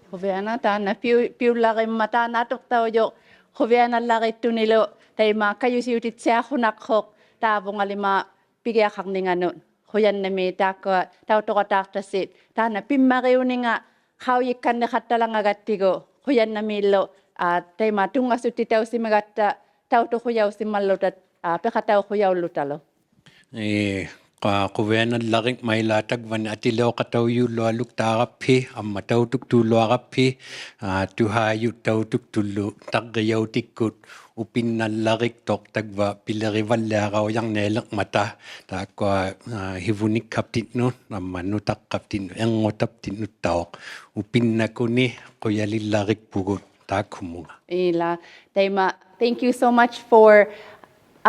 Quviana taanna piu-, piullarimmat taanna atuqtaujuq quvianallarittunilu taima kajusiutittiaqunaqhuq taavungalima pigiaqarninganut. Qujannamiik taakkua tautuqataaqtasi taanna pimmariuninga qaujikkanniqattalangagattigu qujannamiillu, aa, taima tunngasuttitausimagatta tautuqujausimalluta, aa, piqatauqujaulutalu. Ii, qa-, quvianallarikmat ilaa tagvani atiliuqataujulualuktaaraphi amma tautuktuluaraphi, aa, tuhaajut tautuktullu tarrijautikkut upinnallariktuq tagva pilirivalliaraujarnialirmata, taakkua, aa, hivunikkaptinnut amma nutaqqaptinnut irngutaptinnuttauq upinnakuni qujalillarikpugut taakhumunga. Ilaa, taima, thank you so much for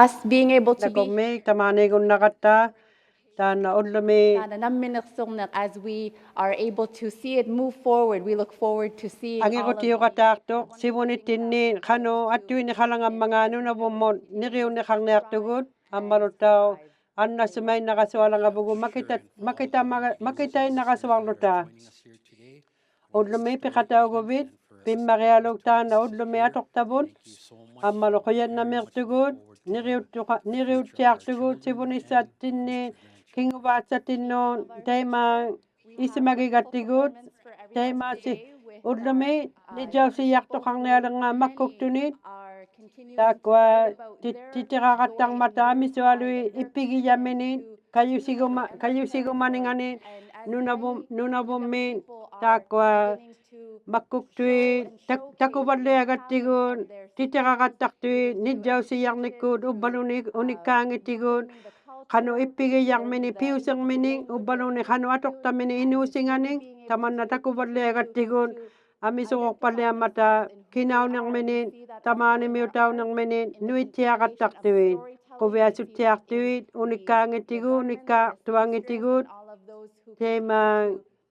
us being able to be Nakummi tamaaniigunnaqatta taanna ullumi. Taanna namminiqsurniq, as we are able to see it move forward, we look forward to seeing all of the Angirutiuqataaqtuq sivunittinni qanuq attuiniqalangammangaat Nunavummut niriuniqarniaqtugut ammalutauq annasumainnarasualangavut makita-, makitamaga-, makitainnarasuarluta. Ullumi piqatauguvit pimmarialuk taanna ullumi atuqtavut ammalu qujannamiiqtugut niriuttuqa-, niriuttiaqtugut sivunissattinni kinguvaatsatinnuun taima isumagigattigut taimaasi ullumi nijjausijaqtuqarnialirnga makkuktunit taakkua ti-, titiraqattarmata amisualuit ippigijaminit kajusiguma-, kajusigumaninganit Nunavu-, Nunavummiit taakkua makkuktuit tak-, takuvalliagattigut titiraqattaqtuit nijjausijarnikkut uvvaluunniit unikkaangitigut qanuq ippigijarminik piusirminik uvvaluunniit qanuq atuqtaminik inuusinganik tamanna takuvalliagattigut amisuruqpalliammata kinaunirminik tamaanimiutaunirminik nuittiaqattaqtuit quviasuttiaqtuit unikkaangitigut unikkaaqtuangitigut taima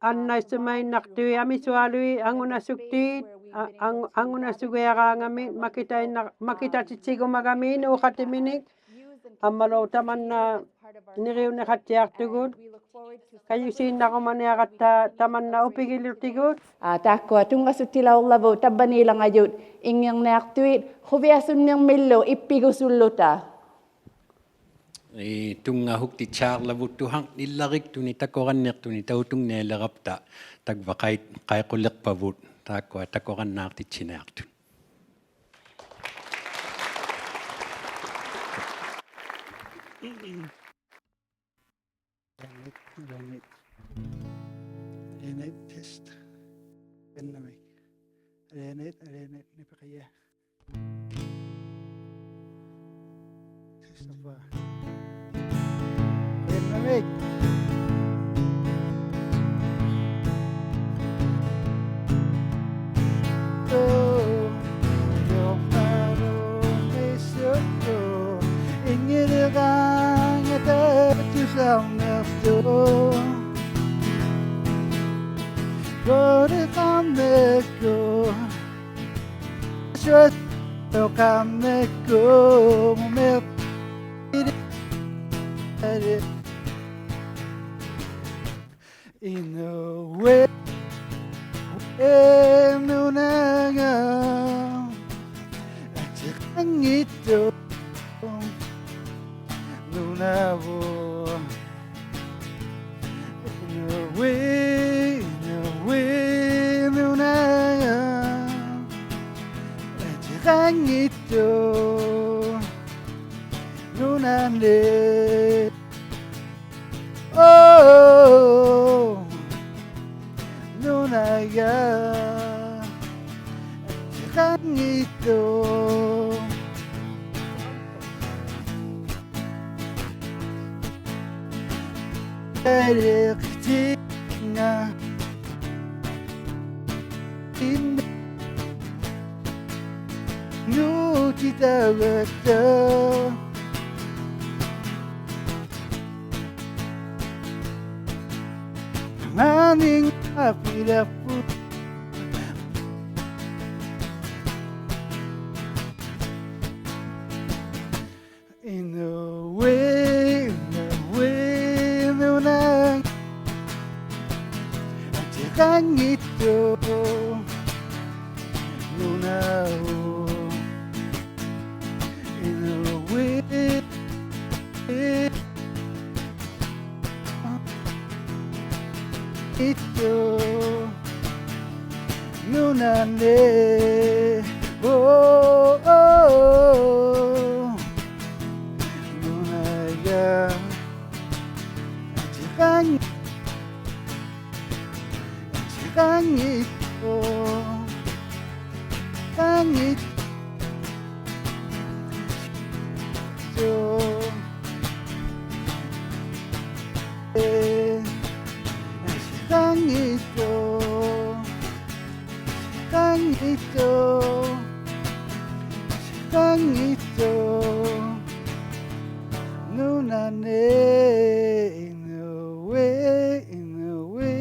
annaisumainnaqtuit amisualuit angunasuktiit a-, ang-, angunasugiaraangamit makitainna-, makitatitsigumagamit inuuqatiminik ammalu tamanna niriuniqattiaqtugut kajusiinnarumaniaratta tamanna upigilutigut. Aa, taakkua tunngasuttilaurlavut tavvaniilangajut inngirniaqtuit quviasunnirmillu ippigusulluta. Ii, tunngahuktitsiarlavut tuharnillariktunik takuranniiqtunik tautungnialirapta tagva qai-, qaiquliqpavut taakkua takurannaaqtitsiniaqtut. Alianait, alianait. Alianait, test. Alianait, alianait, nipiqija. Test of, uh, alianait. Inu, inu, nunanga, atiqanngittuq, nunavut. Inu, inu, nunanga, atiqanngittuq, nunani. Oh, nunaya, atiqanngittuq. Aliqtinga. Nutitagata. Maning apilapu. Inu, inu, nunang, atiqanngittuq, nunavut. Inu, ittuq, nunani. Oh, oh, oh. Nunaya, atiqang, atiqanngittuq, qanngittuq. Qanngittuq, qanngittuq, qanngittuq, nunani, Inui, Inui.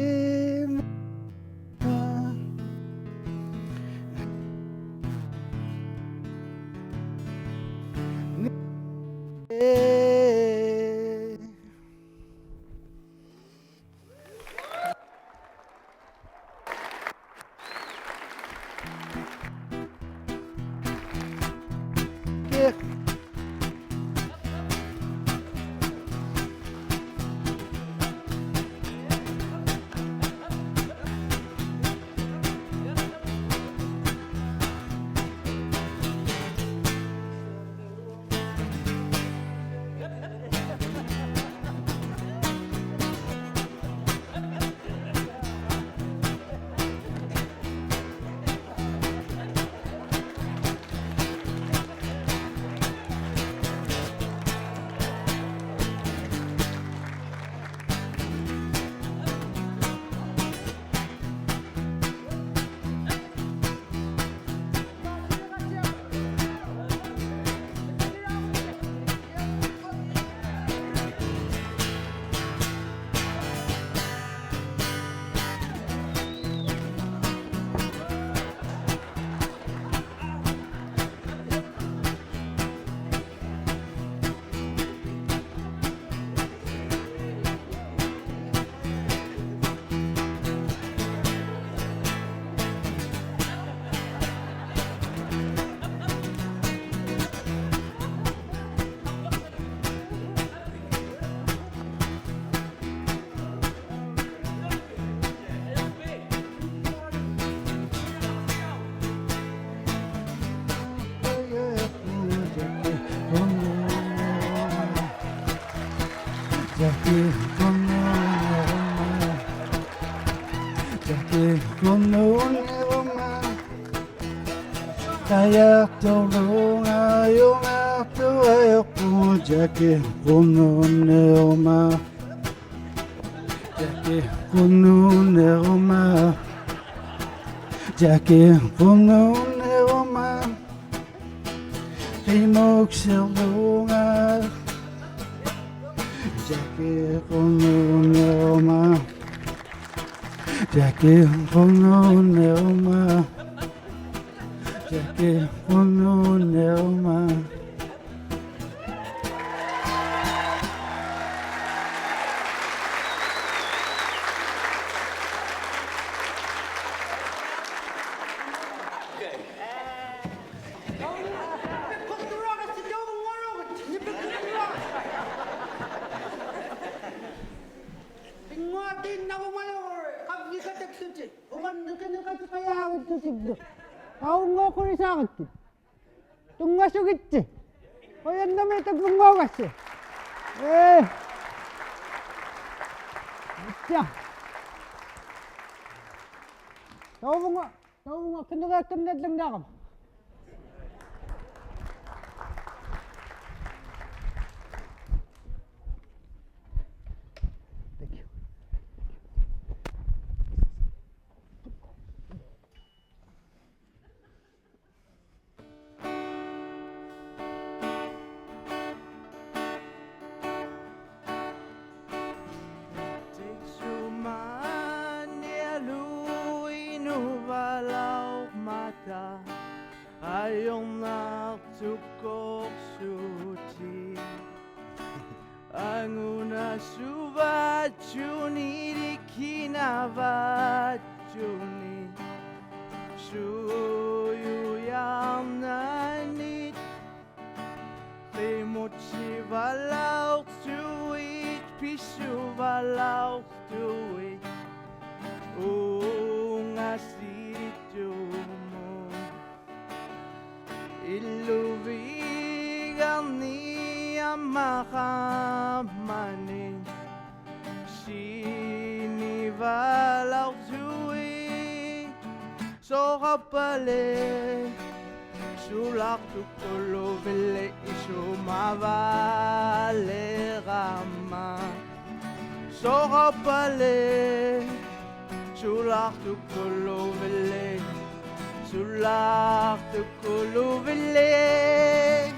ᔮᑭᒃᑯᓐᓄᑦ ᓂᕈᒪ. ᔮᑭᒃᑯᓐᓄᑦ ᓂᕈᒪ. ᖃᔭᖅᑐᕐᓗᖓ ᐊᔪᖓᖅᑐᐊᔪᖅᐳᖅ. ᔮᑭᒃᑯᓐᓄᑦ ᓂᕈᒪ. ᔮᑭᒃᑯᓐᓄᑦ ᓂᕈᒪ. ᔮᑭᒃᑯᓐᓄᑦ ᓂᕈᒪ. ᕿᒧᒃᓯᕐᓗᖓ. ᔮᑭᒃᑯᓐᓄᑦ ᓂᕈᒪ. ᔮᑭᒃᑯᓐᓄᑦ ᓂᕈᒪ. ᔮᑭᒃᑯᓐᓄᑦ ᓂᕈᒪ. ᐱᙳᐊᖅᑎᓐᓇᕈᒪᓗᒍ ᖃᕕᖃᑕᒃᓱᑎᒃ. ᐅᕙᓐ ᓂᑭᓂᖃᑎᖃᔭᕆᑦᑐᑎᒃ. ᖃᐅᙳᖁᓕᓵᕋᒃᑭᑦ. ᑐᙵᓱᒋᑦᓯ. ᖁᔭᓐᓇᒦᒃ ᑕᕝᕗᙳᐊᒐᔅᓯ. ᐄ. ᐃᑦᓯᐊ. ᑕᐅᕗᖓ, ᑕᐅᕗᖓ ᑭᓇᕆᐊᒃᑲᓐᓂᓚᖕᓂᐊᕋᒪ. Thank you. ᑕᐃᒃᓱᒪᓂᐊᓗᐃᓐᓄᕙᓚᐅᕐᒪᑕ ᐊᔪᕐᓇᖅᑐᒃᑯᖅᓱᑎᒃ. ᐊᖑᓇᓱᕙᑦᓱᓂ ᑎᑭᓇᕙᑦᓱᓂ ᓱᔪᔭᕐᓇᓂᑦ. ᕿᒧᑦᓯᕙᓚᐅᖅᑐᐃᑦ, ᐱᓱᕙᓚᐅᖅᑐᐃᑦ, ᐆᖓᓯᑐᒧᑦ. ᐃᓪᓗᕕᒐᕐᓂ ᐊᒻᒪ ᖃᒻᒪᓂ ᓯᓂᕙᓚᐅᖅᑐᐃᑦ. ᓱᖃᐸᓪᓕ, ᓱᓚᖅᑐᑯᓗᕕᓪᓕ ᐃᓱᒪᕙᓕᕋᒪ. ᓱᖃᐸᓪᓕ, ᓱᓚᖅᑐᑯᓗᕕᓪᓕ, ᓱᓚᖅᑐᑯᓗᕕᓪᓕ.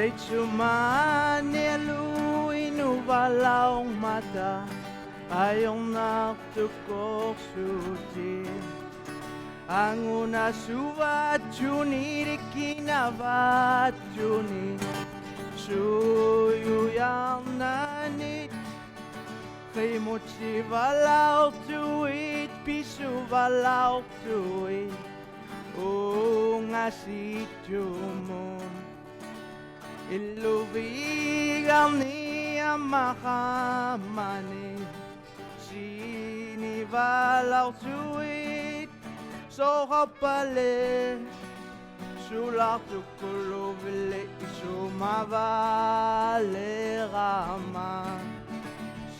ᑕᐃᒃᓱᒪᓂᐊᓗᐃᓐᓄᕙᓚᐅᕐᒪᑕ ᐊᔪᕐᓇᖅᑐᒃᑯᖅᓱᑎᒃ. ᐊᖑᓇᓱᕙᑦᓱᓂ ᑎᑭᓇᕙᑦᓱᓂ ᓱᔪᔭᕐᓇᓂᑦ. ᕿᒧᑦᓯᕙᓚᐅᖅᑐᐃᑦ, ᐱᓱᕙᓚᐅᖅᑐᐃᑦ, ᐆᖓᓯᑐᒧᑦ. ᐃᓪᓗᕕᒐᕐᓂ ᐊᒻᒪ ᖃᒻᒪᓂ ᓯᓂᕙᓚᐅᖅᑐᐃᑦ. ᓱᖃᐸᓪᓕ, ᓱᓚᖅᑐᑯᓗᕕᓪᓕ ᐃᓱᒪᕙᓕᕋᒪ.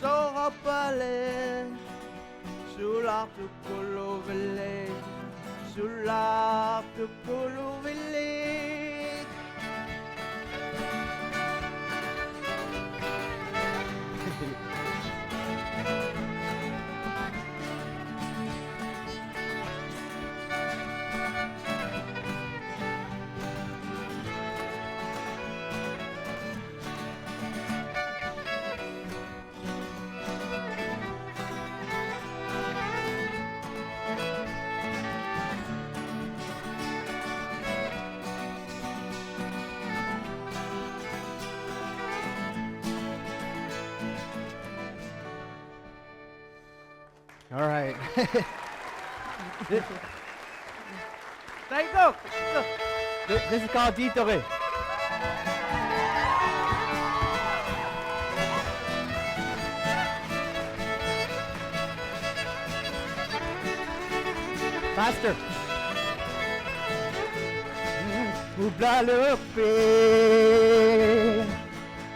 ᓱᖃᐸᓪᓕ, ᓱᓚᖅᑐᑯᓗᕕᓪᓕ, ᓱᓚᖅᑐᑯᓗᕕᓪᓕ. All right. This, this is called Titoke. Faster. Ublalupi.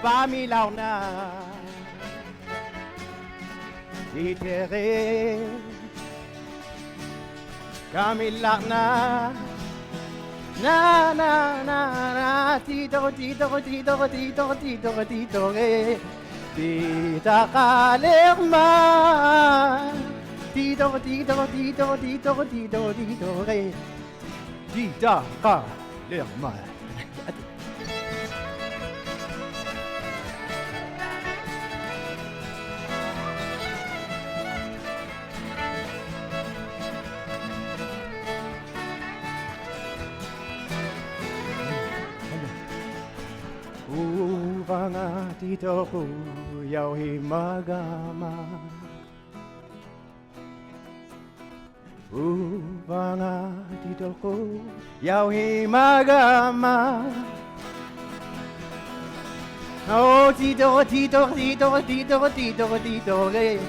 Pamilauna. Itere. Kamilana. Na, na, na, na. Tito, tito, tito, tito, tito, tito, re. Tita kalema. Tito, tito, tito, tito, tito, tito, re. Tita kalema. Uvanga titoku yauhimagama. Uvanga titoku yauhimagama. O tito, tito, tito, tito, tito, tito, re.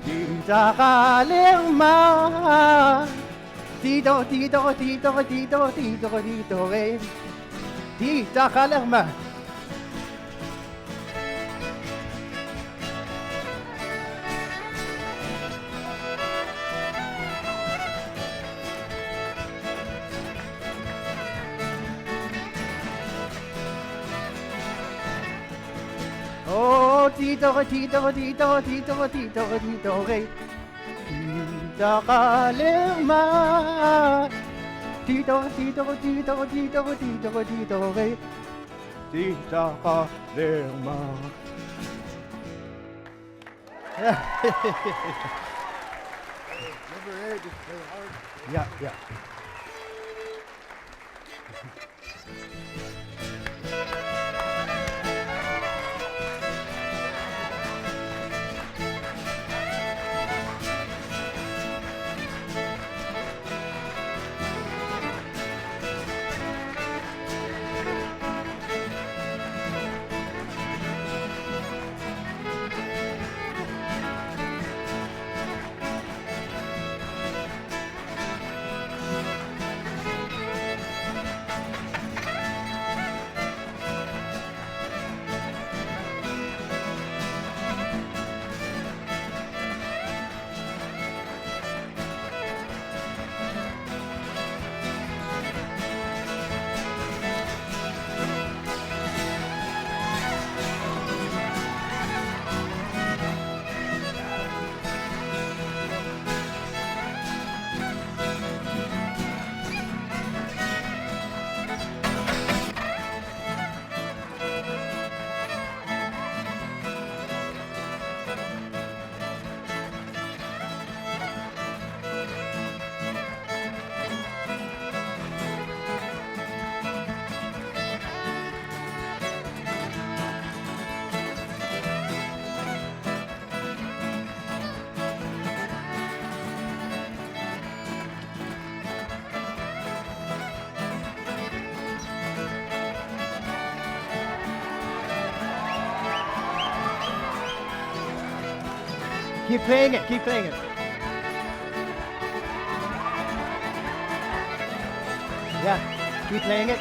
Tita kalema. Tito, tito, tito, tito, tito, tito, re. Tita kalema. O tito, tito, tito, tito, tito, tito, re. Tita kalema. Tito, tito, tito, tito, tito, tito, re. Tita kalema. Number eight is very hard. Yeah, yeah. Keep playing it, keep playing it. Yeah, keep playing it.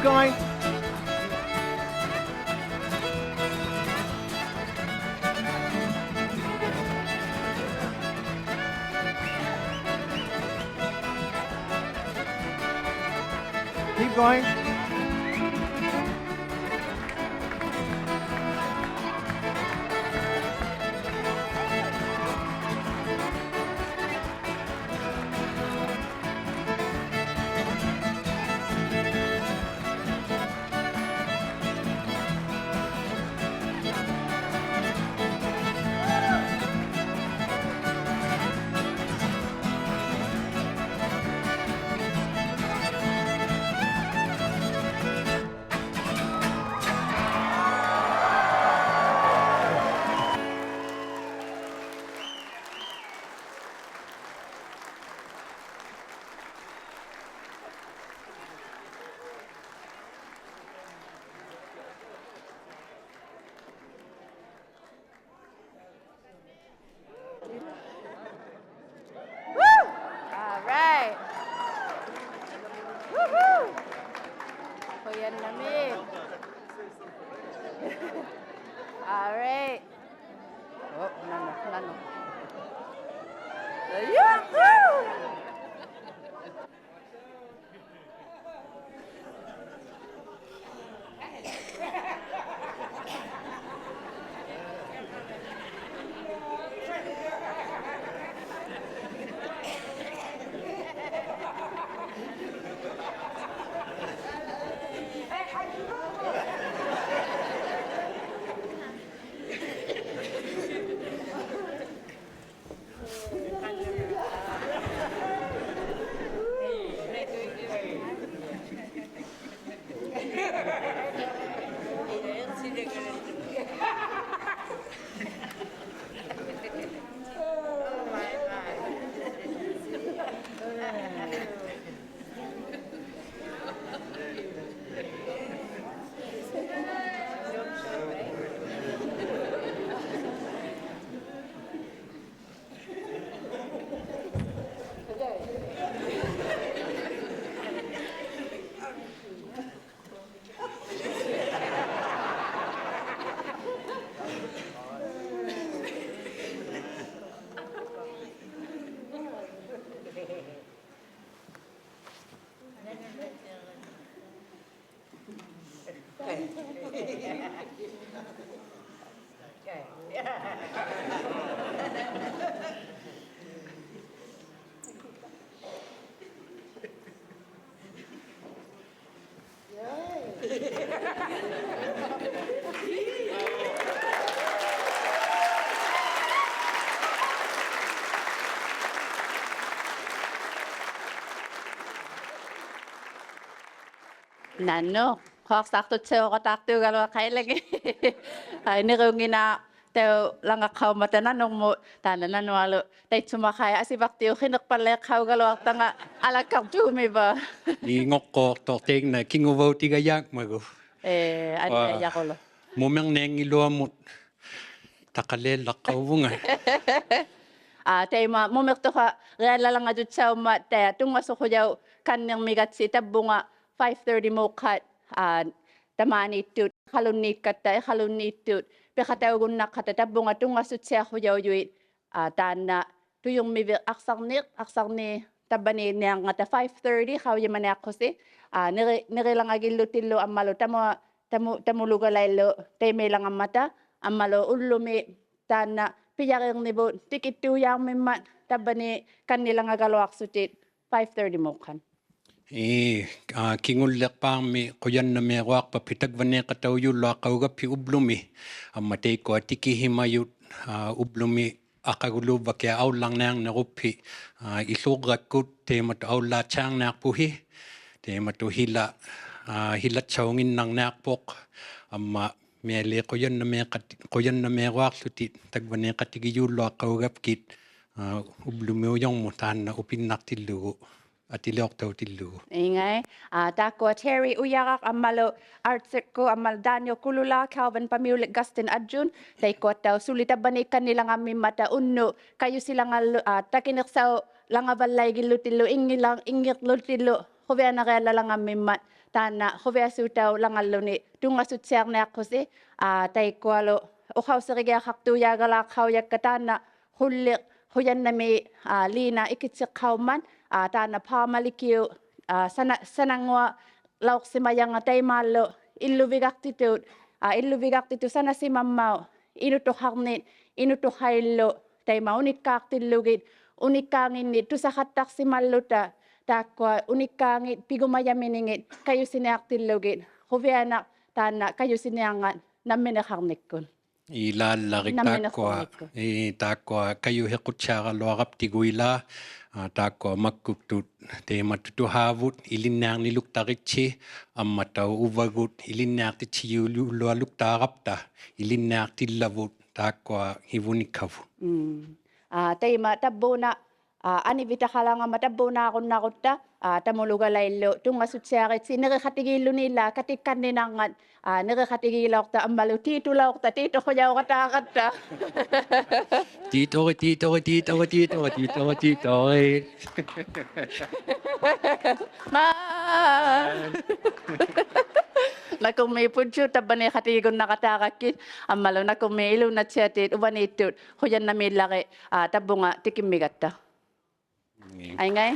Going. Keep going. Woo! All right. Woohoo! Qujanarmi. All right. Oh, nano, nano. Yoo-hoo! Nano, quaqsaaqtutsiuqataaqtuugaluaqailangit. Ai, nirunnginnaaq taulangaqqaummata nanurmut, taanna nanualu taitsumaqai asivaqtiup qiniqpalliiqaugaluaqtanga alakkaqtuumivaa. Inguqquuqtuq taikna kinguvautigajaakmagu. Ee, ani Vaa. Ajaqulu. Mumirnianngiluamut taqaliallaqqauvunga. Aa, taima mumiqtuqariallalangatutsaummat, taya tunngasuqujauq kannirmigatsi tavvunga five thirty-muuqqat, aa, tamaaniittut, iqalunniikkatta, iqalunniittut, piqataugunnaqqata tavvunga tunngasutsiaqujaujuit, aa, taanna tujurmiviq aqsarniq, aqsarniit tavvaniinniarngata five thirty qaujimaniaqqusi, aa, niri-, nirilangagillutillu ammalu tamua-, tamu-, tamulugalaillu taimailangammata, ammalu ullumi taanna pijariirnivut tikittuujaarmimmat tavvaniit kannilangagaluaqsutit five thirty-muuqqat. Ii, aa, kingulliqpaami qujannamiiruaqpavit tagvaniiqataujuluaqaugavit ublumi. Amma taikkua tikihimajut, aa, ublumi aqaguluuvvakiaq aullarniarniqpavit, aa, ilurrakkut taimatut aullaattiarniaqpuhi. Taimatut hila, aa, hilatsaunginnarniaqpuq. Amma miali qujannamiiqat-, qujannamiiruaqłutit tagvaniiqatigijuluaqaugavit, aa, ublumiujurmut taanna upinnaqtillugu. Atiliuqtautillugu. Ingai, aa, taakkua Terry Ujaraq ammalu Art Sikku ammalu Daniel Kulula, Calvin Pamiulik, Gustin Ajun, taikkuattauq suli tavvaniikkannilangammimmat unnuk kajusilangallu, aa, takiniqsaulangavallaigillutillu, inngila-, inngirlutillu, quvianariallalangammimmat, ᑖᓐᓇ ᖁᕕᐊᓲᑕᐅᓛᖓᓗᓂ ᑐᙵᓱᑦᓯᐊᕐᓂᐊᖅᑯᓯ, ᐋ, ᑕᐃᒃᑯᐊᓗ ᐅᖃᐅᓯᕆᒋᐊᖃᖅᑑᔮᒐᓛᖅᑲᐅᔭᒃᑲ ᑖᓐᓇ ᖁᓪᓕ ᖁᔭᓐᓇᒦᒃ, ᐋ, ᓖᓇ ᐃᑭᑦᓯᖅᑲᐅᒻᒪᑦ, ᐋ, ᑖᓐᓇ ᐹᒪᓕᑭᐅᑉ, ᐋ, ᓴᓇ-, ᓴᓇᙳᐊᓚᐅᖅᓯᒪᔭᖓ ᑕᐃᒫᓪᓗ ᐃᓪᓗᕕᒐᖅᑎᑐᑦ, ᐋ, ᐃᓪᓗᕕᒐᖅᑎᑐᑦ ᓴᓇᓯᒪᒻᒪᐅᒃ, ᐃᓄᑐᖃᕐᓂᒃ, ᐃᓄᑐᖃᐃᓪᓗ, ᑕᐃᒪ ᐅᓂᒃᑳᖅᑎᓪᓗᒋᑦ, ᐅᓂᒃᑳᖏᓐᓂᒃ ᑐᓴᖃᑦᑕᖅᓯᒪᓪᓗᑕ, ᑖᒃᑯᐊ ᐅᓂᒃᑳᖏᑦ ᐱᒍᒪᔭᒥᓂᖏᑦ ᑲᔪᓯᓂᐊᖅᑎᓪᓗᒋᑦ, ᖁᕕᐊᓇᖅ ᑖᓐᓇ ᑲᔪᓯᓂᐊᕐᖓᑦ ᓇᒻᒥᓂᖃᕐᓂᒃᑯᑦ. ᐃᓛᓪᓚᕆᒃ ᑖᒃᑯᐊ, ᓇᒻᒥᓂᖃᕐᓂᒃᑯᑦ. ᐄ, ᑖᒃᑯᐊ ᑲᔪᓯᖁᑦᓯᐊᕋᓗᐊᕋᑉᑎᒍᑦ ᐃᓛ, ᐋ, ᑖᒃᑯᐊ ᒪᒃᑯᒃᑐᑦ ᑕᐃᒪᑐᑐᖃᕗᑦ ᐃᓕᓐᓂᐊᕐᓂᓗᒃᑕᕆᑦᓯ, ᐊᒻᒪᑦᑕᐅᖅ ᐅᕙᒍᑦ ᐃᓕᓐᓂᐊᖅᑎᑦᓯᔨᐅᓗᐊᓗᒃᑖᕋᑉᑕ, ᐃᓕᓐᓂᐊᖅᑎᓪᓚᕗᑦ ᑖᒃᑯᐊ ᓯᕗᓂᒃᓴᕗᑦ. ᒻᒻ. ᐋ, ᑕᐃᒪ ᑕᕝᕘᓇ, ᐋ, ᐊᓂᕕᑕᖃᓛᕐᒪᑕ ᑕᕝᕘᓈᕈᓐᓇᕈᑦᑕ, ᐋ, ᑕᒧᓗᒐᓚᐃᓪᓗ ᑐᙵᓱᑦᓯᐊᕆᑦᓯ ᓂᕆᖃᑎᒌᓪᓗᓂ ᐃᓛ ᑲᑎᒃᑲᓐᓂᓇᕐᖓᑦ, ᐋ, ᓂᕆᖃᑎᒌᓚᐅᖅᑕ ᐊᒻᒪᓗ ᑏᑐᓚᐅᖅᑕ, ᑏᑐᖁᔭᐅᕋᑖᕋᑦᑕ. ᑏᑐᕆ, ᑏᑐᕆ, ᑏᑐᕆ, ᑏᑐᕆ, ᑏᑐᕆ, ᑏᑐᕆ. ᒫ. ᓇᑯᕐᒦᒃ ᐳᔾᔪᑦ ᑕᕝᕙᓃᖃᑎᒋᒍᓐᓇᕋᑖᕋᒃᑭᑦ, ᐊᒻᒪᓗ ᓇᑯᕐᒦᒃ ᐃᓘᓐᓇᑦᓯᐊᑎᑦ ᐅᕙᓃᑦᑐᑦ ᖁᔭᓐᓇᒦᓪᓚᕆᑦ, ᐋ, ᑕᕝᕗᖓ ᑎᑭᒻᒥᒐᑦᑕ. ᒻᒻ. ᐊᐃᙵᐃ.